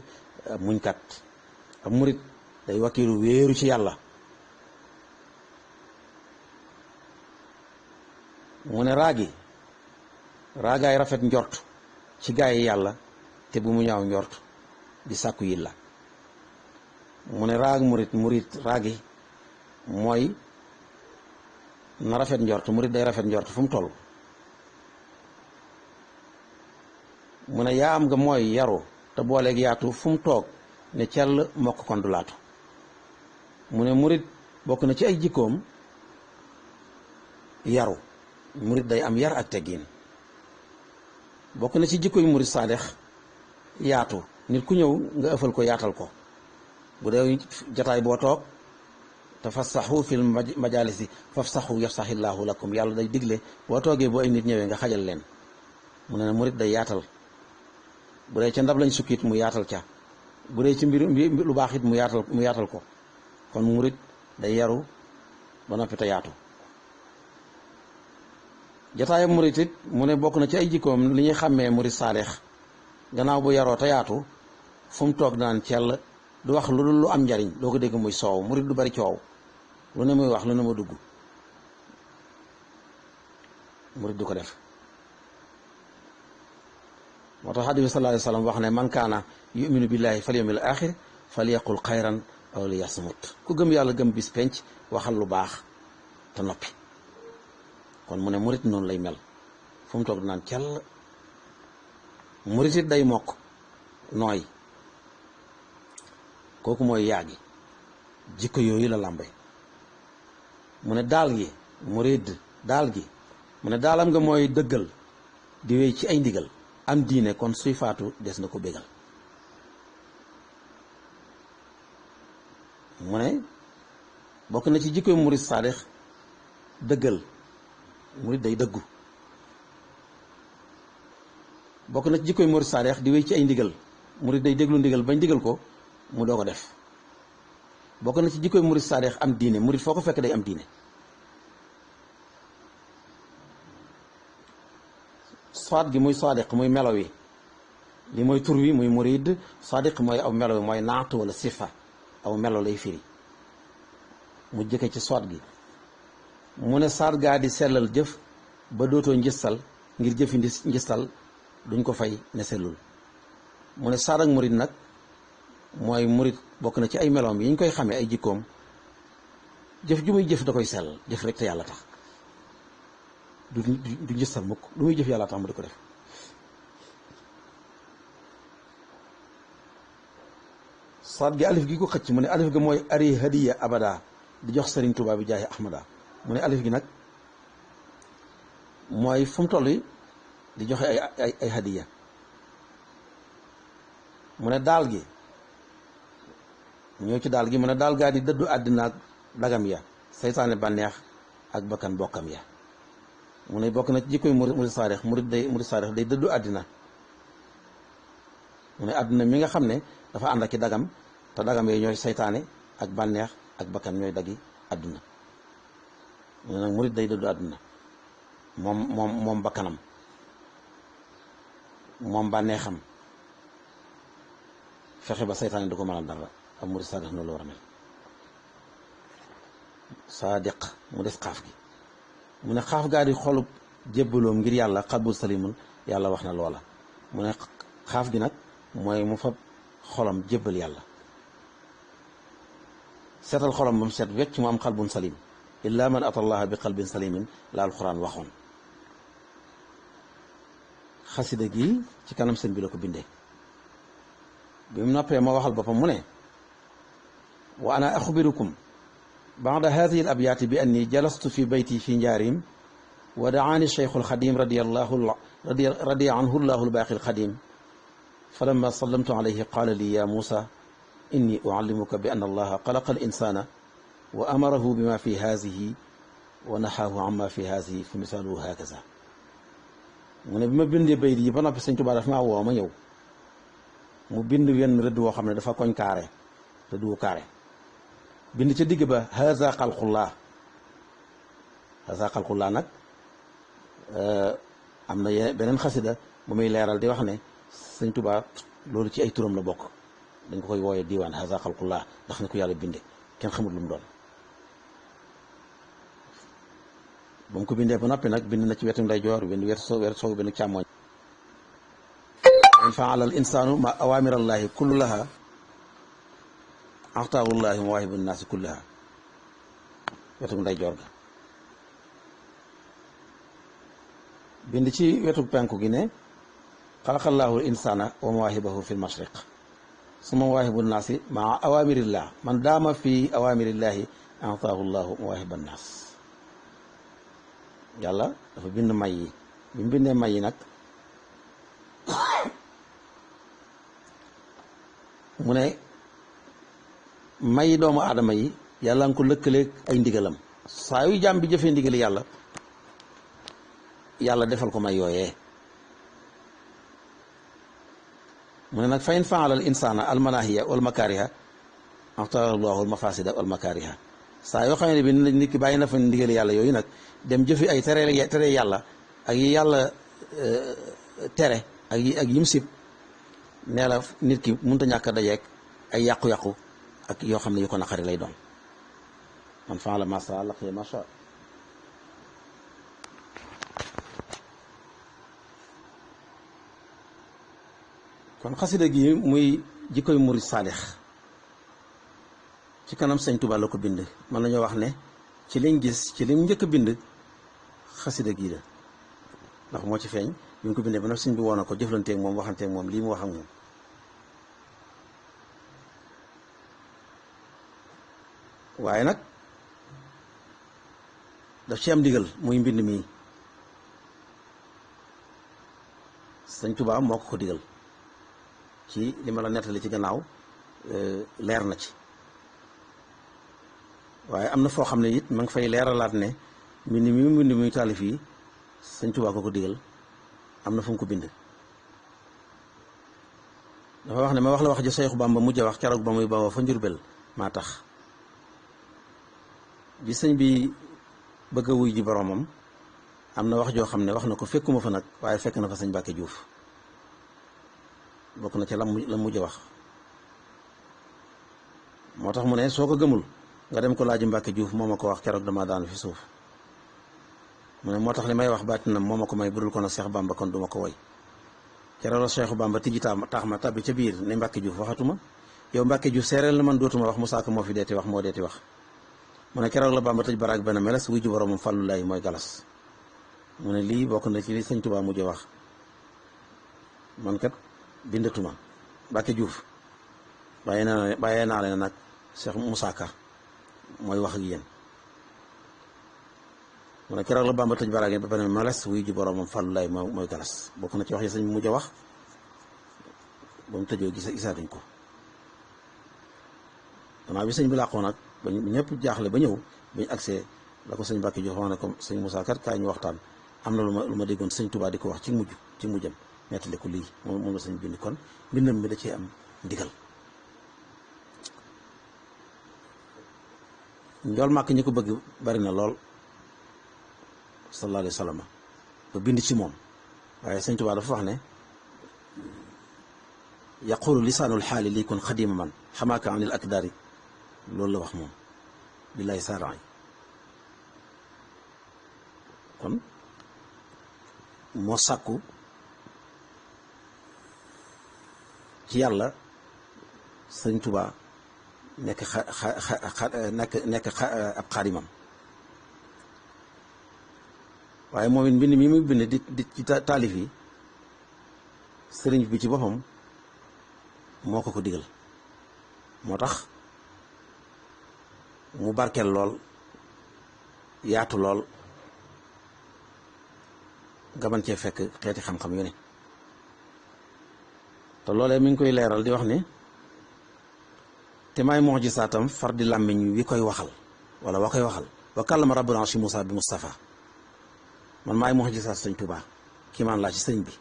ab muñkat ab murit day wakiilu wéeru ci yàlla mu ne raagi raagaay rafet njort ci gaay yi yàlla te bu mu ñaaw njort di sàkku yi la mu ne raag murit raagi mooy na rafet njort murit day rafet njort fu mu toll. mu ne yaa am nga mooy yaru te booleeg yaatu fu mu toog ne cell mokk kon du laatu. mu ne murit bokk na ci ay jikkoom yaru murit day am yar ak teggiin. bokk na ci jikko yu murit saadex yaatu nit ku ñëw nga ëffal ko yaatal ko. bu dee jataay boo toog te fafsaxu fil majaalisi fafsaxu yafsaxillaahu lakum yàlla day digle boo toogee boo ay nit ñëwee nga xajal leen. mu ne murit day yaatal bu dee ca ndab lañ sukkit mu yaatal ca bu dee ci mbir lu baax it mu yaatal ko kon murit day yaru ba noppi te yaatu. jataayam murit it mu ne bokk na ci ay jikkoom li ñuy xàmmee murit saadex gannaaw bu yaroo te yaatu fu mu toog daan cell du wax lu dul lu am njariñ doo ko dégg muy soow murit du bari coow lu ne muy wax lu ne ma dugg murit du ko def. moo tax xadiis bi sallallaahu alayhi wa sallam wax ne man kaana yuminu billaahi fal yawmil aaxir fal yaqul xayran aw li yasmut ku gëm yàlla gëm bis penc waxal lu baax te noppi. kon mu ne murit noonu lay mel fu mu toog naan cell. murit it day mokk nooy kooku mooy yaagi jikko yooyu la làmbe. mu ne daal gi murit daal gi mu ne daalam nga mooy dëggal di wéy ci ay ndigal am diine kon suy faatu des na ko bégal. mu ne bokk na ci jikkoy murit saadex dëggal murit day dëggu. bokk na ci jikkoy murit saadex di wéy ci ay ndigal murit day déglu ndigal bañ digal ko mu doo ko def. bokk na ci jikkoy murit saadex am diine murit foo ko fekk day am diine. saad gi muy saadiq muy melo wi li mooy tur wi muy murid saadiq mooy aw melo wi mooy naat wala sifa aw melo lay firi mu jëkke ci soot gi. mu ne saat gaa di sellal jëf ba dootoo njistal ngir jëfi njistal duñ ko fay ne sellul. mu ne saad ak murid nag mooy murid bokk na ci ay meloom yi ñu koy xamee ay jikkoom jëf ju muy jëf da koy sell jëf rek te yàlla tax du njistal mukk lu muy jëf yàlla tax mu di ko def. saat gi alif gi ko xëcc mu ne alif gi mooy ari hadiya abada di jox Sëriñ Tuubaa bi jaay ahmada. mu ne alif gi nag mooy fu mu toll di joxe ay hadiya. mu ne daal gi ñëw ci daal gi mu ne daal gaa di dëddu àddina ak dagam ya seytaane bànneex ak bakkan bokkam ya. mu ne bokk na ci jikkoy murid saadex murid saadex day dëddu àddina. mu ne àddina mi nga xam ne dafa ànd ak i dagam te dagam yooyu ñooy seytaane ak bànneex ak bakkan ñooy daggi àdduna. mu ne nag murid day dëddu àdduna moom bakkanam moom bànneexam fexe ba seytaane du ko mënal dara. ak murid saadex noonu la war a mel. saadiq mu des xaaf gi mu ne xaaf gaa di xolub jébbaloom ngir yàlla xalbul salimul yàlla wax na loola. mu ne xaaf gi nag mooy mu fab xolam jébbal yàlla seetal xolam ba mu set wecc mu am xalbun salim illa man atallaha bi xalbin salimin la alxuraan waxoon. xasida gi ci kanam sëñ bi la ko bindee bi mu noppee moo waxal boppam mu ne wa ana axbirukum baada hadihi al abyaati bi anni jalastu fi bayti fi njaarim wa daani cheikhu alxadim radiya anhu llahu albaaqi alxadim falamma sallamtu alayhi qaala li ya muusa inni uallimuka bi anna allaha xalaqa al insana wa amarahu bima fi haadihi wa naxaahu amma fi haadihi fa misaaluhu hakaza. mu ne bi ma bindee bayt yi ba noppi sëñ Tuubaa daf maa woo ma ñëw mu bind wenn rëdd woo xam ne dafa koñ kaare rëdd wu kaare bind ca digg ba haza xalqullah. haza xalqullah nag am na beneen xasida bu muy leeral di wax ne sëñ Tuubaa loolu ci ay turam la bokk dañ ko koy wooyee diiwaan haza xalqullah ndax ne ko yàlla binde kenn xamul lu mu doon. ba mu ko bindee ba noppi nag bind na ci wetu ndeyjoor bind wetu sow bind càmmooñ in faala al insaanu ma awaamirallahi kullaha axtaahullahi mawaahibu naasi kullaha wetu ndeyjoor ga bind ci wetu penku gi ne xalaqallaahu al insaana wa mawaahibahu fi l mashriq suma mawaahibu naasi ma awaamirillah man daama fi awaamirillahi axtaahu llahu mawaahiba naas yàlla dafa bind may yi bi mu bindee may yi nag mu ne may doomu aadama yi yàlla nga ko lëkkaleeg ay ndigalam saa yu jàmm bi jëfee ndigali yàlla defal ko may yooyee mu ne nag fa in faala al insaana al manaahiya wal makaariha axtara llahu al mafasida wal makaariha saa yoo xam ne bi nit ki bàyyi na fa ndigali yàlla yooyu nag dem jëfi ay tere yàlla ak yi yàlla tere ak yim sib nee la nit ki mënut a ñàkk a dajeek ay yàqu-yàqu ak yoo xam ne yu ko naqari lay doon man faala ma saa laqiya ma shaa kon xasida gi muy jikkoy murid saalix ci kanam sëñ Tuubaa la ko bind mën nañoo wax ne ci liñ gis ci lim njëkk a bind xasida gii la ndax moo ci feeñ bi mu ko bindee ba nag sëñ bi woo na ko jëflanteeg moom waxanteeg moom lii mu wax ak moom waaye nag daf ci am ndigal muy mbind mii sëñ Tuubaa moo ko digal ci li ma la nettali ci gannaaw leer na ci waaye am na foo xam ne it ma ngi fay leeralaat ne mbind muy taalif yi sëñ Tuubaa ko digal am na fu mu ko bind dafa wax ne ma wax la wax ji Seexu Bàmba mujj a wax keroog ba muy bawoo fa Njurbel maa tax bi sëñ bi bëgg a wuy ji boromam am na wax joo xam ne wax na ko fekkuma fa nag waaye fekk na fa sëñ Mbàkke Juuf bokk na ca la mujj a wax moo tax mu ne soo ko gëmul nga dem ko laaj Mbàkke Juuf moo ma ko wax keroog dama daanu fi suuf mu ne moo tax li may wax baatinam moo ma ko may budul ko na Seex Bàmba kon duma ko woy keroog la Seexu Bàmba tijji tax ma tabbi ca biir ne Mbàkke Juuf waxatuma yow Mbàkke Juuf seereel na man dootuma wax Musaa Ka moo fi deeti wax moo deeti wax mu ne keroog la Bàmba tëj baraag benn meles wuy ju boromam Fàllu Laay mooy galas mu ne lii bokk na ci li sëñ Tuubaa mujj wax man kat bindatuma Mbàkke Juuf bàyyee naa leen nag Seex Musaa Ka mooy wax ak yéen mu ne keroog la Bàmba tëj baraag ba benn meles wuy ju boromam Fàllu Laay mooy galas bokk na ci wax yi sëñ mujj wax ba mu tëjoo gisaatuñ ko gannaaw bi sëñ bi làqoo nag ba ñëpp jaaxle ba ñëw ba ñu agsee la ko sëñ Mbàkke Juuf wax ne ko sëñ Musaa kat kaay ñu waxtaan am na lu ma déggoon sëñ Tuubaa di ko wax ci mujjam nettali ko lii moom la sëñ bind kon mbindam mi da cee am ndigal njool màkk ñi ko bëgg bari na lool sallallahu alayhi wa sallam ba bind ci moom waaye sëñ Tuubaa dafa wax ne yaqulu lisaanul xaali lii kon xadima man xamaaka anil akdaari loolu la wax moom billahi saran yi kon moo sàkku ci yàlla sëñ Tuubaa nekk nekk ab xaadimam waaye moom it mbind mi muy bind di ci taalif yi sëriñ bi ci boppam moo ko digal moo tax mu barkeel lool yaatu lool nga mën cee fekk xeeti xam-xam yu ne te loolee mi ngi koy leeral di wax ni te maay mu'jizaatam far di làmmiñ wi koy waxal wala wa koy waxal wa kàllama rabbul arshi Muusaa bi Mustafa man maay mu'jizaat sëñ Tuubaa kii maan laa ci sëñ bi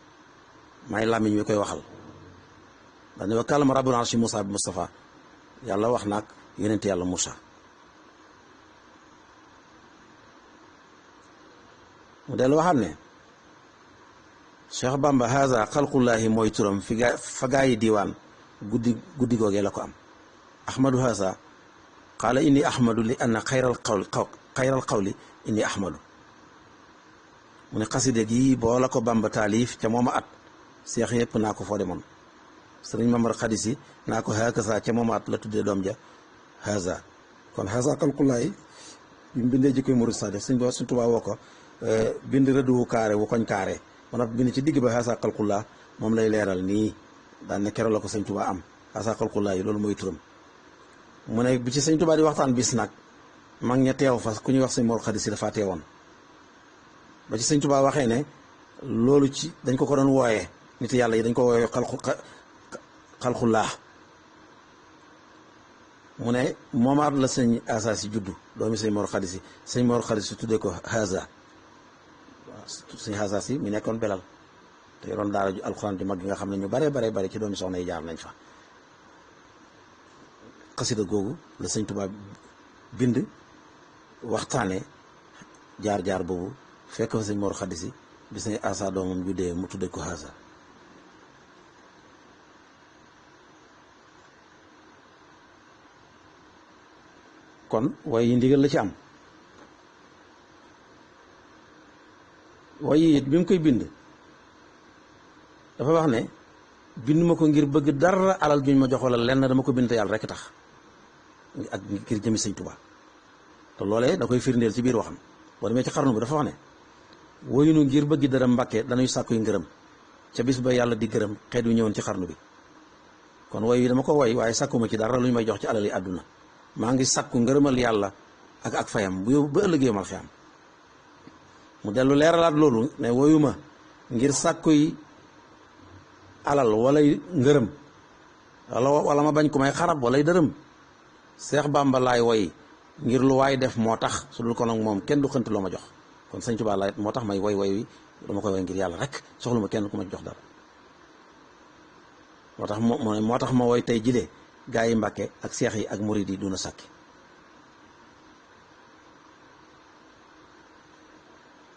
maay làmmiñ wi koy waxal dañ ne wa kàllama rabbul arshi Muusaa bi Mustafa yàlla wax naag yonent yàlla Muusaa mu dellu waxaat ne Cheikh Bamba haza xalqullaahi mooy turam fa gaa yi diiwaan guddi googee la ko am ahmadu haza qaala inni ahmadu li anna xayral qawli inni ahmadu mu ne xaside gi boo la ko Bamba taalif ca mooma at seex yëpp naa ko foo demoon sëriñ Mamar Xadisi naa ko hakasa ca mooma at la tuddee doom ja haza kon haza kalkulaay bi mu bindee jikkoy murid sadiq suñ Tuubaa woo ko bind rëdd wu kaare wu koñ kaare man bind ci digg ba haza kalkulaa moom lay leeral nii daan ne keroog la ko sëñ Tuubaa am haza kalkulaa yi loolu mooy turam mu ne bi ci sëñ Tuubaa di waxtaan bis nag mag ña teew fa ku ñuy wax sëñ Mor Xadisi dafa teewoon ba ci sëñ Tuubaa waxee ne loolu ci dañ ko doon wooyee nit yàlla yi dañ ko wooyee xalxulaa mu ne moomaat la sëñ Asa si juddu doomi sëñ Mor Xadisi sëñ Mor Xadisi tuddee ko haza waaw sëñ Asa si mi nekkoon belal te yoroon daara ju alxuraan ju mag gi nga xam ne ñu bare ci doomi soxna yi jaar nañ fa xasida googu la sëñ Tuubaa bind waxtaane jaar boobu fekk fa sëñ Mor Xadisi bi sëñ Asa doomam juddee mu tuddee ko haza kon way yi ndigal la ci am way yi it bi mu koy bind dafa wax ne bind ma ko ngir bëgg dara alal juñ ma jox wala lenn dama ko bind te yàlla rekk tax ak ngir jëmi sëñ Tuubaa te loolee da koy firndeel ci biir waxam boo demee ci xarnu bi dafa wax ne woyunu ngir bëgg dara Mbàkke dañuy sàkkuy ngërëm ca bis ba yàlla di gërëm xeet yu ñëwoon ci xarnu bi kon woy wi dama ko woy waaye sàkkuma ci dara lu ñu may jox ci alal yi àdduna maa ngi sàkku ngërëmal yàlla ak fayam bu ba ëllëgee mal xiyam mu dellu leeralaat loolu ne woyuma ngir sàkkuy alal walay ngërëm wala ma bañ ko may xarab walay dërëm Seex Bàmba laay woy ngir lu waay def moo tax su dul ko nag moom kenn du xënt loo ma jox kon sëñ Tuubaa laay moo tax may woy wi dama koy woy ngir yàlla rek soxlu ma kenn ku ma jox dara moo tax ma woy tey jilee gaa yi Mbàkke ak seex yi ak murid yi duna sàkki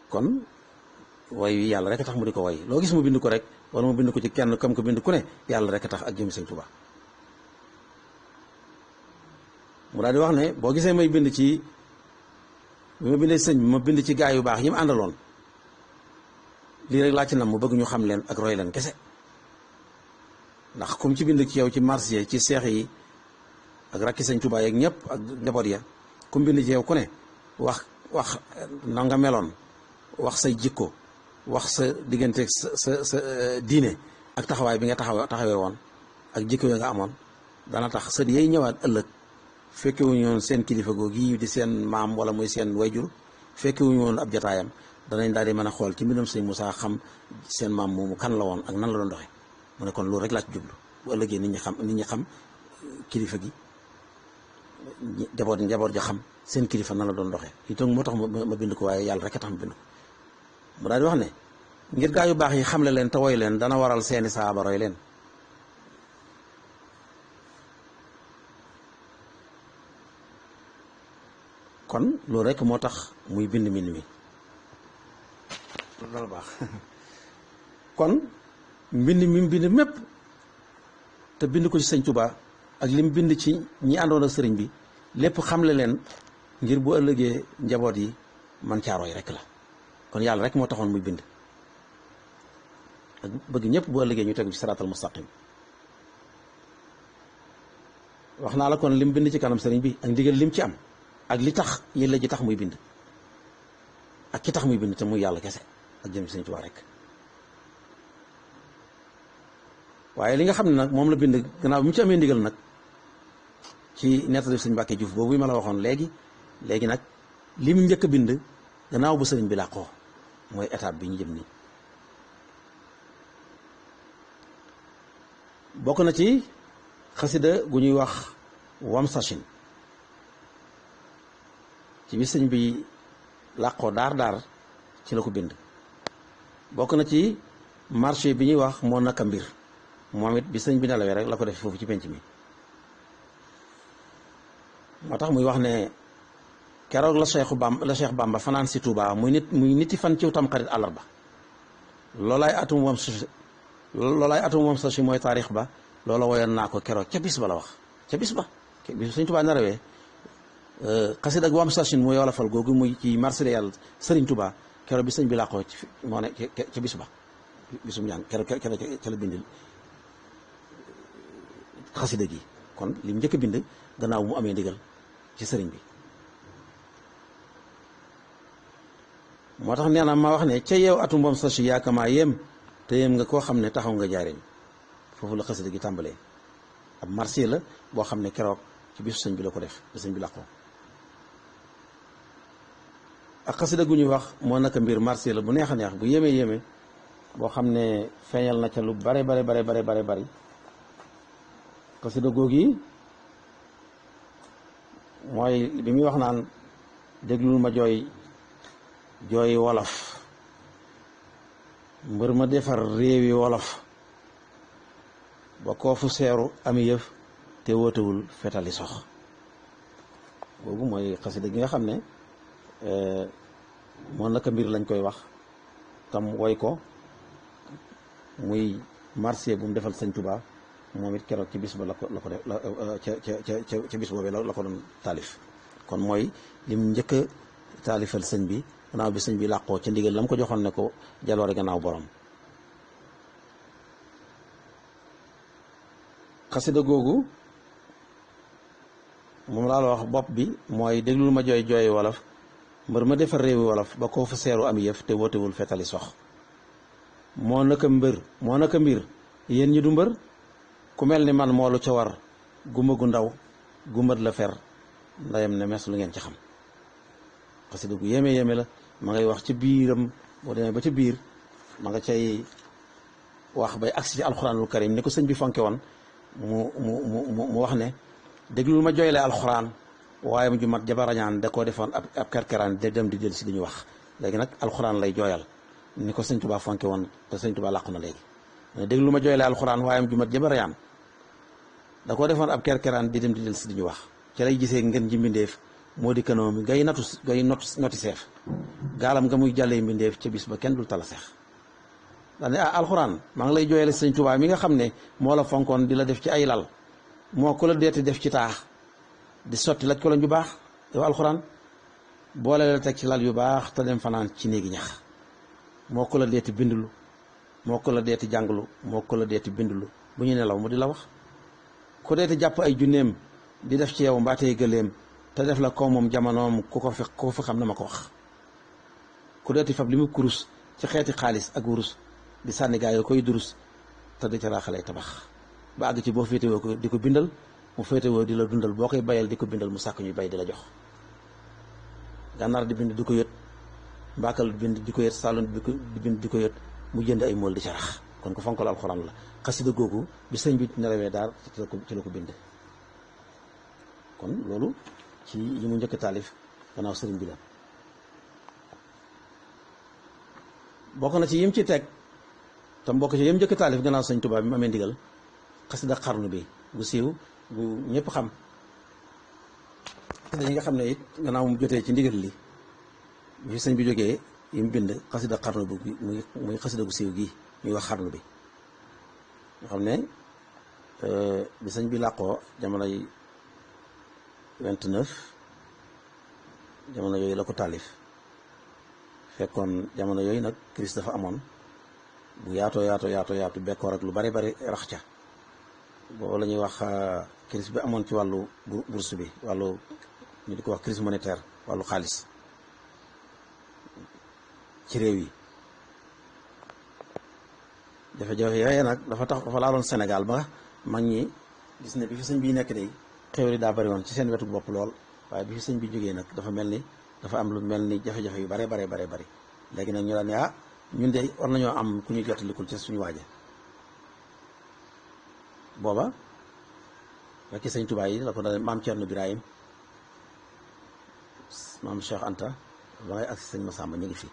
kon woy wi yàlla rek tax mu di ko woy loo gis mu bind ko rek wala mu bind ko ci kenn kam ko bind ku ne yàlla rek tax ak jëmi sëñ Tuubaa mu daal di wax ne boo gisee may bind ci bi ma bindee sëñ bi ma bind ci gaa yu baax yi mu àndaloon lii rek laa ci nam mu bëgg ñu xam leen ak roy leen kese ndax comme ci bind ci yow ci marché ci seex yi ak rakki sëñ Tuubaa yeeg ñëpp ak njaboot ya comme bind ci yow ku ne wax na nga meloon wax say jikko wax sa digganteeg sa diine ak taxawaay bi nga taxawee woon ak jikko ya nga amoon dana tax sët yay ñëwaat ëllëg fekkewuñu woon seen kilifa googu di seen maam wala muy seen wayjur fekkewuñu woon ab jataayam danañ daal di mën a xool ci mbindam sëñ Moussa xam seen maam moomu kan la woon ak nan la doon doxe mu ne kon loolu rek laa ci jublu bu ëllëgee nit ñi xam kilifa gi njaboot ja xam seen kilifa nan la doon doxee itam moo tax ma bind ko waaye yàlla rek a tax ma bind ko mu daal di wax ne ngir gaa yu baax yi xamle leen te woy leen dana waral seeni saaba roy leen kon loolu rek moo tax muy bind mbind mi loolu baax kon mbind mi bind mépp te bind ko ci sëñ Tuubaa ak lim bind ci ñi àndoon ak sëriñ bi lépp xamle leen ngir bu ëllëgee njaboot yi man caarooy rek la kon yàlla rek moo taxoon muy bind ak bëgg ñëpp bu ëllëgee ñu tegu ci siraatal mustaqim wax naa la kon lim bind ci kanam sëriñ bi ak ndigal lim ci am ak li tax yëlla ji tax muy bind ak ki tax muy bind te muy yàlla kese ak jëm ci sëñ Tuubaa rek waaye li nga xam ne nag moom la bind gannaaw bi mu ci amee ndigal nag ci nettali sëñ Mbàkke Juuf boobu ma la waxoon léegi nag li mu njëkk a bind gannaaw bu sëriñ bi làqoo mooy étape bi ñu jëm nii bokk na ci xasida gu ñuy wax wam sachin ci bi sëñ bi làqoo daar ci la ko bind bokk na ci marché bi ñuy wax moo naka mbir moom it bi sëñ bi nelawee rek la ko def foofu ci penc mi moo tax muy wax ne keroog la Cheikh Bamba fanaan si Touba muy niti fan ciw tam xarit àllarba loolaay atum wam sachi mooy taarix ba loola woyoon naa ko keroog ca bis ba la wax ca bis ba bis sëñ Touba nelawee xasid ak wam sachin muy wolofal googu muy ci marché yàlla sëriñ Touba keroog bi sëñ bi làqoo ci moo ne ca bis ba bisum ñaan keroog ca la bind xasida gi kon lim njëkk a bind gannaaw mu amee ndigal ci sëriñ bi. moo tax nee na ma wax ne ca yeew atu mbom sasu yaakamaa yéem te yéem nga koo xam ne taxaw nga jaareem foofu la xasida gi tàmbalee ab marché la boo xam ne keroog ci bisu sëñ bi la ko def bi sëñ bi làqoo ak xasida gu ñuy wax moo naka mbir marché la bu neex a neex bu yéeme yéeme boo xam ne feeñal na ca lu bare bari xasida googi mooy bi muy wax naan déglul ma jooy wolof mbër ma defar réewi wolof ba koo fu seeru ami yëf te wóotewul fetali sox boobu mooy xasida gi nga xam ne moo naka mbir lañ koy wax tam woy ko muy marché bu mu defal sëñ Tuubaa moom it keroog ci bis ba la ko def ca bis boobee la ko doon taalif kon mooy lim njëkk a taalifal sëñ bi gannaaw bi sëñ bi làqoo ca ndigal la mu ko joxoon ne ko jaloore gannaaw borom. xasida googu moom laa la wax bopp bi mooy déglul ma jooy wolof mbër ma defar réewi wolof ba koo fa seeru am yëf te wootewul fetali sox moo naka mbir yéen ñi du mbër ku mel ni man moo lu ca war guma gu ndaw gumat la fer ndayam ne mes lu ngeen ci xam. xasida gu yéeme la ma ngay wax ci biiram boo demee ba ca biir ma nga cay wax bay agsi ci alxuraanul karim ni ko sëñ bi fonke woon mu wax ne déglul ma jooyle alxuraan waaye mu ju mat jabarañaan da koo defoon ab kerkeraan de dem di jël si duñu wax léegi nag alxuraan lay jooyal ni ko sëñ Tuubaa fonke woon te sëñ Tuubaa làqu na léegi déglul ma jooyle alxuraan waaye mu ju mat jabarañaan da koo defoon ab kerkeraan di dem di jël si duñu wax ci lay gisee ngeen ji mbindeef moo di kanoo mi ngay noti seef gaalam nga muy jàllee mbindeef ca bis ba kenn dul tala seex daane alxuraan maa ngi lay jooyale sëñ Tuubaa mi nga xam ne moo la fonkoon di la def ci ay lal moo ko la deeti def ci taax di sotti laj ko lañ bu baax yow alxuraan boole la teg ci lal yu baax te dem fanaan ci néegi ñax moo ko la deeti bindulu moo ko la deeti jàngulu moo ko la deeti bindulu bu ñu nelaw mu di la wax ku deeti jàpp ay junneem di def ci yow mbaatee gëléem te def la ko moom jamonoom ku ko fi xam na ma ko wax ku deeti fab li mu kurus ci xeeti xaalis ak wurus di sànni gaa yoo koy durus te di ca raaxalay tabax ba àgg ci boo féetewoo ko di ko bindal mu féetewoo di la dundal boo koy bayal di ko bindal mu sàkk ñuy bay di la jox gànnaar di bind di ko yët mbaakal bind di ko yët saalum di bind di ko yët mu jënd ay mool di ca rax kon ko fonkal alxuraan la xasida googu bi sëñ bi nelawee daal ci la ko bind kon loolu ci yi mu njëkk taalif gannaaw sëriñ bi la bokk na ci yim ci teg tam bokk ci yim njëkk taalif gannaaw sëñ Tuubaa bi mu amee ndigal xasida xarnu bi bu siiw bu ñëpp xam xasida yi nga xam ne it gannaaw mu jotee ci ndigal li bi sëñ bi jógee yi mu bind xasida xarnu bi muy xasida gu siiw gi muy wax xarnu bi nga xam ne bi sëñ bi làqoo jamonoy 29 jamono yooyu la ko taalif fekkoon jamono yooyu nag crise dafa amoon bu yaatu bekkoor ak lu bari rax ca boobu la ñuy wax crise bi amoon ci wàllu bourse bi wàllu ñu di ko wax crise monétaire wàllu xaalis ci réew yi jafe-jafe yooyu nag dafa laaloon Sénégal ba mag ñi gis ne bi fi sëñ bi nekk de xéwal yi daa bari woon ci seen wetu bopp lool waaye bi fi sëñ bi jógee nag dafa mel ni dafa am lu mel ni jafe-jafe yu bari léegi nag ñu daan ne ñun de war nañoo am ku ñu jottalikul ci suñu waaje booba rekk sëñ Tuubaa yi la ko daal maam Cerno Birahim maam Cheikh Anta ba ngay agsi sëñ Masamba ñu ngi fi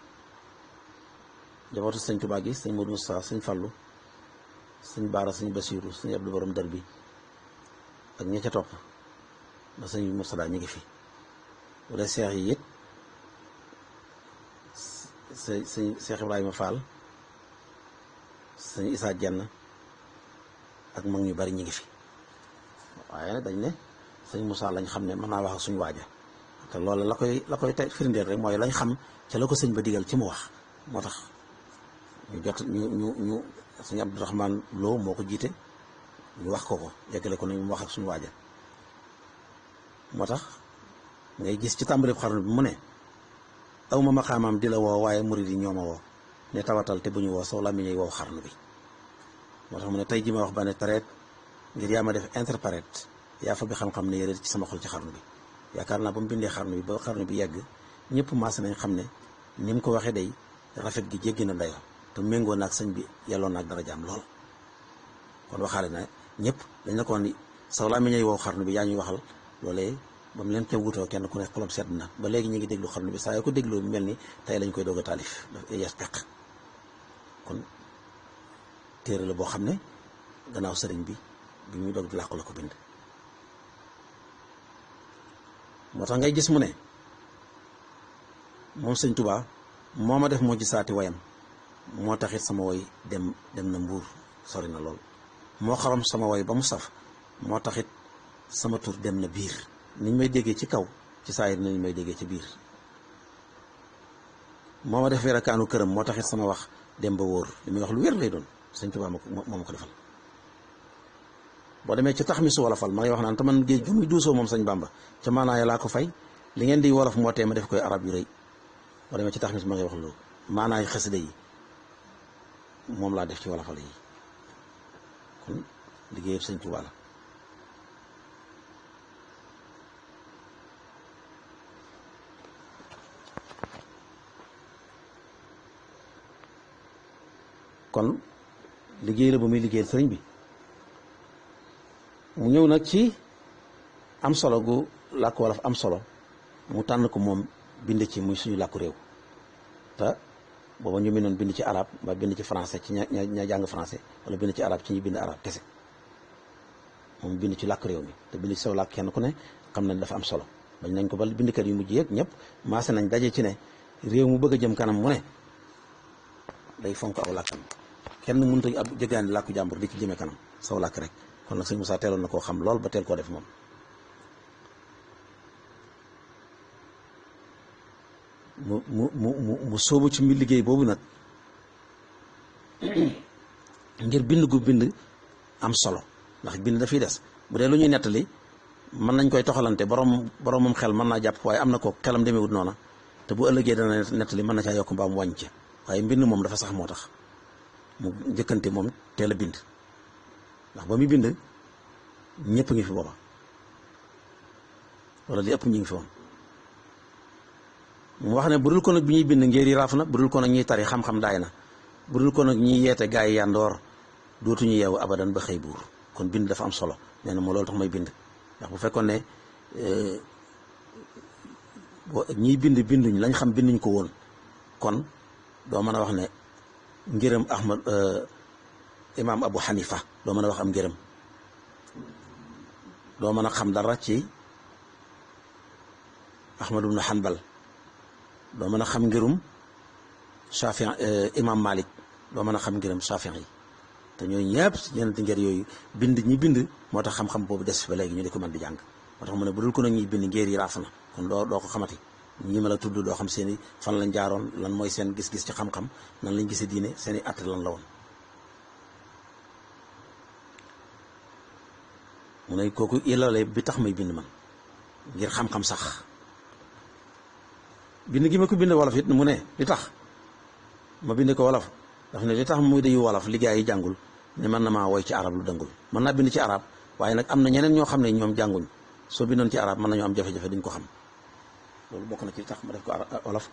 njabootu sëñ Tuubaa gi sëñ Modou Moustapha sëñ Fallu sëñ Baara sëñ Basiiru sëñ Abdou Borom Dër bi ak ña ca topp ba sëñ Murtada ñu ngi fi bu dee seex yi it sëñ Seex Ibrahima Fall sëñ Isaa Jenn ak mag ñu bari ñu ngi fi waaye nag dañ ne sëñ Moussa lañ xam ne mën naa wax ak suñu waaja te loolu la koy tey firndeel rek mooy lañ xam ca la ko sëñ ba digal ci mu wax moo tax ñu jot ñu sëñ Abdourahmane Lo moo ko jiite ñu wax ko yeggale ko nañu mu wax ak suñu waaja moo tax ngay gis ci tàmbali xarnu bi mu ne aw ma maqaamaam di la woo waaye murid yi ñoo ma woo ne tawatal te bu ñu woo saw la mi ñuy wow xarnu bi moo tax mu ne tey ji ma wax ba ne tareet ngir yaa ma def interprète yaa fa bi xam-xam ne yëre ci sama xol ci xarnu bi yaakaar naa ba mu bindee xarnu bi ba xarnu bi yegg ñëpp maase nañ xam ne ni mu ko waxee day rafet gi jéggi na dayoo te méngoo naag sëñ bi yelloon naag dara jaam lool kon waxaale na ñëpp dañ la ko ni saw laa mi ñuy wow xarnu bi yaa ñuy waxal loolee ba mu leen ca wutoo kenn ku ne xolam sedd na ba léegi ñu ngi déglu xarnu bi saa yoo ko dégloo mel ni tey lañ koy doog a taalif daf yees peq kon téere la boo xam ne gannaaw sëriñ bi muy doog di làqu la ko bind moo tax ngay gis mu ne moom sëñ Tuubaa moo ma def moo gisaati wayam moo taxit sama woy dem na mbuur sori na lool moo xaram sama woy ba mu saf moo taxit sama tur dem na biir niñ may déggee ci kaw ci saayir niñ may déggee ci biir moo ma def werakaanu këram moo taxit sama wax dem ba wóor li muy wax lu wér lay doon sëñ Tuubaa moo ma ko defal boo demee ci tax mi su wolofal ma ngay wax naan te man géej gu muy duusoo moom sëñ Bàmba ca maanaaya laa ko fay li ngeen di wolof moo tee ma def koy arab yu rëy boo demee ci tax mi su ma ngay wax loolu maanaay xasida yi moom laa def ci wolofal yi kon liggéeyam sëñ Tuubaa la kon liggéey la bu muy liggéeyal sëriñ bi mu ñëw nag ci am solo gu làkku wolof am solo mu tànn ko moom bind ci muy suñu làkku réew te booba ñu noon bind ci arab ba bind ci français ci ña jàng français wala bind ci arab ci ñu bind arab kese moom bind ci làkku réew mi te bind ci saw làkk kenn ku ne xam nañ dafa am solo bañ nañ ko ba bindkat yu mujj yeeg ñëpp maase nañ daje ci ne réew mu bëgg a jëm kanam mu ne day fonk aw làkkam kenn mënut a ab jëgaani làkku jàmbur di ci jëmee kanam saw làkk rek kon nag sëñ Moussa teeloon na koo xam lool ba teel koo def moom mu sóobu ci mbir liggéey boobu nag ngir bind gu bind am solo ndax bind dafiy des bu dee lu ñuy nettali mën nañ koy toxalante boromam xel mën naa jàpp waaye am na ko xelam demewut noona te bu ëllëgee dana nettali mën na caa yokk mbaa mu wàññi ca waaye mbind moom dafa sax moo tax mu njëkkante moom teel a bind ndax ba muy bind ñëpp ngi fi booba wala li ëpp ñu ngi fi woon mu wax ne bu dul ko nag bi ñuy bind ngir yi raaf na bu dul ko nag ñuy tari xam-xam daay na bu dul ko nag ñuy yeete gaa yi yandoor dootuñu yeewu abadan ba xëy buur kon bind dafa am solo nee na moo loolu tax may bind ndax bu fekkoon ne ñiy binduñ lañ xam binduñ ko woon kon doo mën a wax ne ngërëm Ahmad imaam Abu Hanifa doo mën a wax am ngërëm doo mën a xam dara ci Ahmad ibn Hanbal doo mën a xam ngirum Shafi imam Malik doo mën a xam ngirum Shafi yi te ñooñu ñëpp si ñeenti ngër yooyu ñi bind moo tax xam-xam boobu des fi ba léegi ñu di ko mën di jàng moo tax mu ne bu dul ko nag ñuy bind ngër yi raaf na kon doo ko xamati ñi ma la tudd doo xam seen i fan lañ jaaroon lan mooy seen gis-gis ci xam-xam nan lañ gisee diine seen i att lan la woon mu ne kooku ilale bi tax may bind man ngir xam-xam sax bind gi ma ko bind wolof it mu ne li tax ma bind ko wolof daf ne li tax muy dayu wolof liggéey yi jàngul ne mën na maa woy ci arab lu dëngul mën naa bind ci arab waaye nag am na ñeneen ñoo xam ne ñoom jànguñ soo bindoon ci arab mën nañoo am jafe-jafe duñ ko xam loolu bokk na ci li tax ma def ko wolof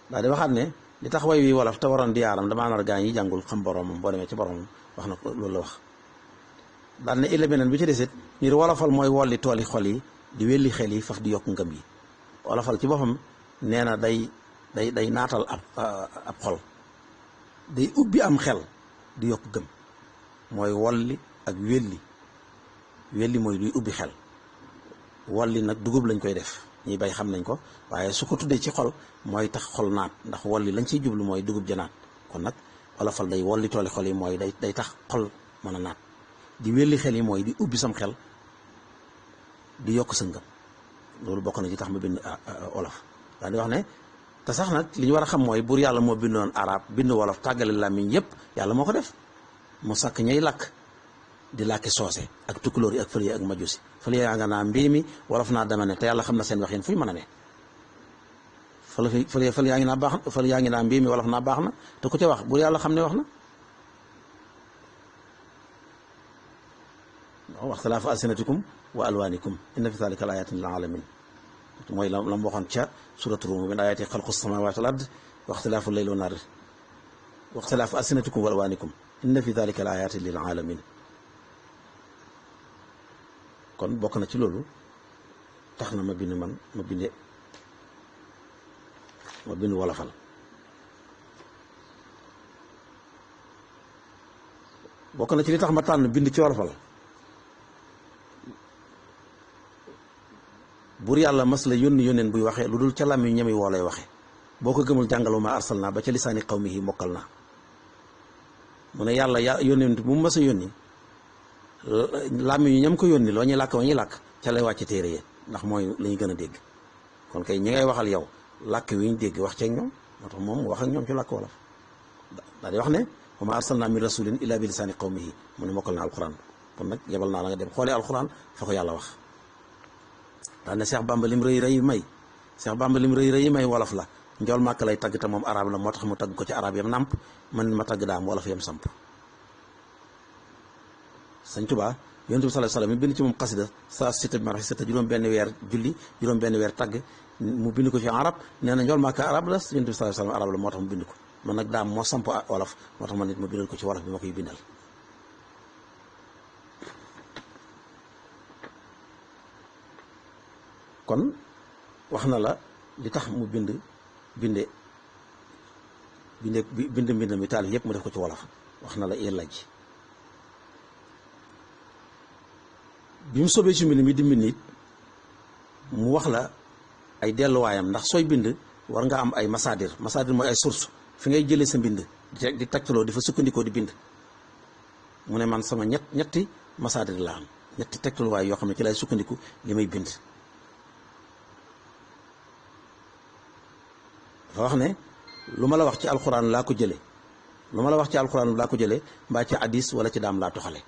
daal di waxaat ne li tax way wi wolof te waroon di yaaram damaa nar gaañ yi jàngul xam boromam boo demee ci boromam wax na ko loolu la wax daal ne illa beneen bi ci desit ngir wolofal mooy wolli tooli xol yi di welli xel yi faf di yokk ngëm yi wolofal ci boppam nee na day naatal ab xol day ubbi am xel di yokk gëm mooy wolli ak welli mooy luy ubbi xel wolli nag dugub lañ koy def ñuy bay xam nañ ko waaye su ko tuddee ci xol mooy tax xol naat ndax wolli lañ ciy jublu mooy dugub ja naat kon nag wolofal day wolli tooli xol yi mooy day tax xol mën a naat di welli xel yi mooy di ubbi sam xel di yokk sa ngëm loolu bokk na ci tax ma bind wolof daal di wax ne te sax nag li ñu war a xam mooy buur yàlla moo bindoon arab bind wolof tàggale làmmiñ yépp yàlla moo ko def mu sakk ñay lakk di làkki soose ak tukkulóor yi ak fële ak majusi fële yaa nga naa mbii mi wolof naa dama ne te yàlla xam na seen wax yéen fu ñu mën a ne fële yaa ngi naa baax fële yaa ngi naa mbii mi wolof naa baax na te ku ca wax buur yàlla xam ne wax na waxtilaafu alsinatikum wa alwaanikum inna fi zaalika la ayaatin lil aalamiin mooy la mu waxoon ca suuratu Ruum min aayaati xalqu samaawaati wal ard wa ixtilaafu layli wan nahaar wa ixtilaafu alsinatikum wa alwaanikum inna fi zaalika la ayaatin lil aalamiin kon bokk na ci loolu tax na ma bind wolofal bokk na ci li tax ma tànn bind ci wolofal buur yàlla mas la yónneen buy waxee lu dul ca làmmiñ ñami woo lay waxe boo ko gëmul jàngalu ma arsal naa ba ca lisaani qawmihi mokkal naa mu ne yàlla yónneen bu mu mas a yónni làmmiñ ñu ñam ko yónni loo ñuy làkk wa ñuy làkk ca lay wàcc téere yi ndax mooy la ñu gën a dégg kon kay ñi ngay waxal yow làkk wi ñu dégg wax ceeg ñoom moo tax moom mu wax ak ñoom ci làkk wolof daal di wax ne wa ma arsalna min rasulin illa bi lisaani qawmihi mu ne mokkal naa alquran kon nag yebal naa la nga dem xoolee alquran fa ko yàlla wax daal ne Seex Bàmba lim rëy rëy may Seex Bàmba lim rëy rëy may wolof la njool màkk lay tagg te moom arab la moo tax mu tagg ko ci arab yam nàmp man ma tagg daam wolof yam samp Sëñ Tuubaa Yonent bi sallallahu alayhi wasallam mi bind ci moom xasida saa sita bi ma rax sita juróom benn weer julli juróom benn weer tagg mu bind ko ci arab nee na njool màkk arab la Yonent bi sallallahu alayhi wasallam arab la moo tax mu bind ko man nag daam moo samp wolof moo tax man nit ma bindal ko ci wolof bi ma koy bindal kon wax na la li tax mu bind mi taalif yépp mu def ko ci wolof wax na la yella ji bi mu sobee ci mbind mi di mbind it mu wax la ay delluwaayam ndax sooy bind war nga am ay masaadir mooy ay source fi ngay jëlee sa mbind di tegtaloo di fa sukkandikoo di bind mu ne man sama ñetti masaadir la am ñetti tegtaluwaay yoo xam ne ci lay sukkandiku li may bind dafa wax ne lu ma la wax ci alxuraan laa ko jële mbaa ci hadis wala ci daam laa toxale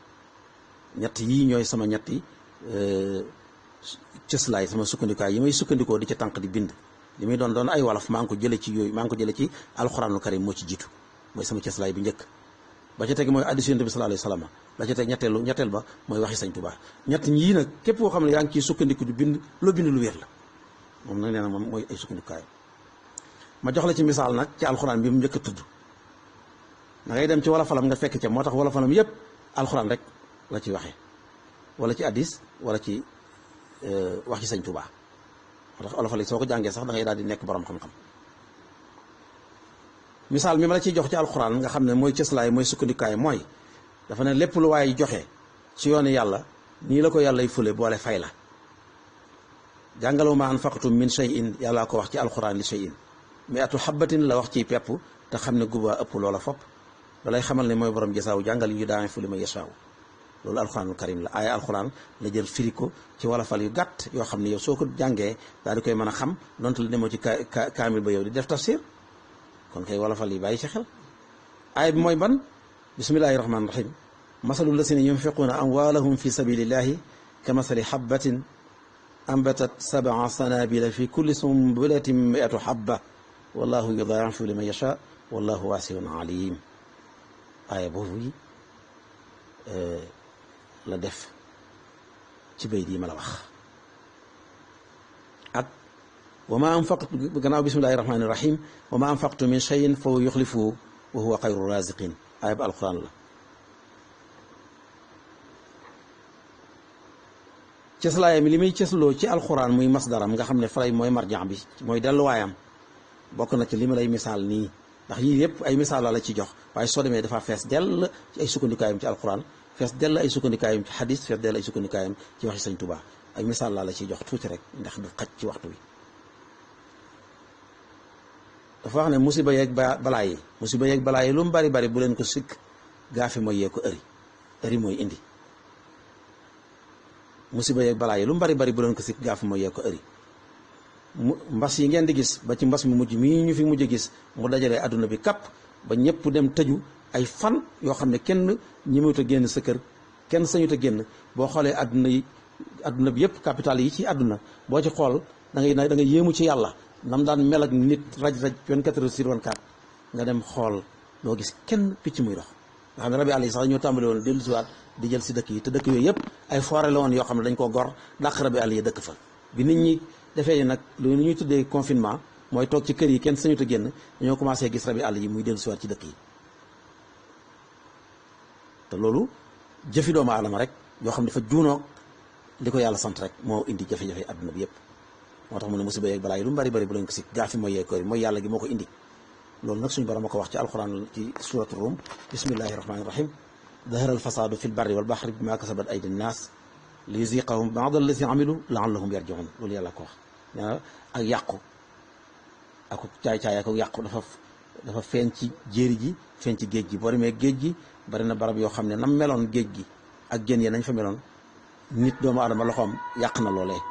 ñett yii ñooy sama ñetti cëslaay sama sukkandikaay yi may sukkandikoo di ca tànk di bind li muy doon ay wolof maa ngi ko jële ci yooyu maa ngi ko jële ci alxuraanul karim moo ci jiitu mooy sama cëslaay bi njëkk ba ca teg mooy hadis Yonent bi sallallahu alayhi wasallam ba ca teg ñetteel ba mooy waxi Sëñ Tuubaa ñett yii nag képp koo xam ne yaa ngi ciy sukkandiku di bind loo bind lu wér la moom nag nee na moom mooy ay sukkandikaay ma jox la ci misaal nag ci alxuraan bi mu njëkk a tudd da ngay dem ci wolofalam nga fekk ca moo tax wolofalam yépp alxuraan rek la ci waxee wala ci hadis wala ci wax ci Sëñ Tuubaa moo tax wolofal yi soo ko jàngee sax da ngay daal di nekk borom xam-xam misaal mi ma la ciy jox ci alxuraan nga xam ne mooy cëslaay mooy sukkandikaay mooy dafa ne lépp lu waaye joxe ci yoonu yàlla nii la ko yàllay fule boole fay la jàngaloo ma anfaqtum min shay'in yàllaa ko wax ci alxuraan li shay'in mi'atu habbatin la wax ciy pepp te xam ne guba ëpp loola fopp dalay xamal ne mooy borom jasaaw jàngal yu daame fu li ma yasaaw loolu alxuraanul karim la aaya alxuraan la jël firi ko ci wolofal yu gàtt yoo xam ne yow soo ko jàngee daal di koy mën a xam donte la demoo ci kaamil ba yow di def tafsir kon kay wolofal yi bàyyi ci xel aaya bi mooy ban bismillahi rahmaani rahim masalu lasina yunfiquuna amwaalahum fi sabilillahi ka masali habbatin ambatat sab'a sanabila fi kulli sumbulatin mi'atu habba wallahu yudaa'ifu liman yashaa wallahu waasi'un alim aaya boobu yi la def ci bayt yi ma la wax ak wa ma anfaqtu gannaaw bismillahi rahmaani rahim wa ma anfaqtu min shay'in fa huwa yukhlifuhu wa huwa xayru raziqin aaya ba alquran la cëslaayam li muy cësloo ci alquran muy masdaram nga xam ne falay mooy marjan bi mooy delluwaayam bokk na ci li ma lay misaal nii ndax yii yëpp ay misaal la ci jox waaye soo demee dafa fees dell ci ay sukkandikaayam ci alquran fees dell ay sukkandikaayam ci xadis fees dell ay sukkandikaayam ci waxi Sëñ Tuubaa ay misaal la ciy jox tuuti rek ndax du xaj ci waxtu wi dafa wax ne musiba yeeg balaa yi lu mu bari bari bu leen ko sikk gaafi mooy yee ko ëri mooy indi musiba yeeg balaa yi lu mu bari bari bu leen ko sikk gaafi mooy yee ko ëri mbas yi ngeen di gis ba ci mbas mu mujj mii ñu fi mujj a gis mu dajalee adduna bi kapp ba ñëpp dem tëju ay fan yoo xam ne kenn ñemewut a génn sa kër kenn sañut a génn boo xoolee adduna bi yëpp capital yi ci adduna boo ci xool da ngay yéemu ci yàlla nam daan mel ak nit raj-raj 24 heures sur 24 nga dem xool doo gis kenn picc muy dox nga xam ne rabi àll yi sax dañoo tàmbali woon dellu siwaat di jël si dëkk yi te dëkk yooyu yëpp ay forêt la woon yoo xam ne dañ koo gor dàq rabi àll yi dëkk fa bi nit ñi defee nag lu ñuy tuddee confinement mooy toog ci kër yi kenn sañut a génn dañoo commencé gis rabi àll yi muy dellu siwaat ci dëkk yi te loolu jëfi doomu aadama rek yoo xam ne dafa juunoog li ko yàlla sant rek moo indi jafe-jafe adduna bi yëpp moo tax mu ne musiba yeeg balaa yi lu mu bari bari bu leen ko si gaafi mooy yeeg koor yi mooy yàlla gi moo ko indi loolu nag suñu borom a ko wax ci alquran ci suratu rum bismillahi rahmani rahim dahara alfasadu fi lbarri walbahri bima kasabat aydi nnas li yuziqahum ba'da allazi amilu la'allahum yarji'un loolu yàlla ko wax nee ak yàqu ak caay-caay ak yàqu dafa feeñ ci jéeri ji feeñ ci géej gi boo demee géej gi bari na barab yoo xam ne nam meloon géej gi ak jën ya nañ fa meloon nit doomu aadama loxoom yàq na loolee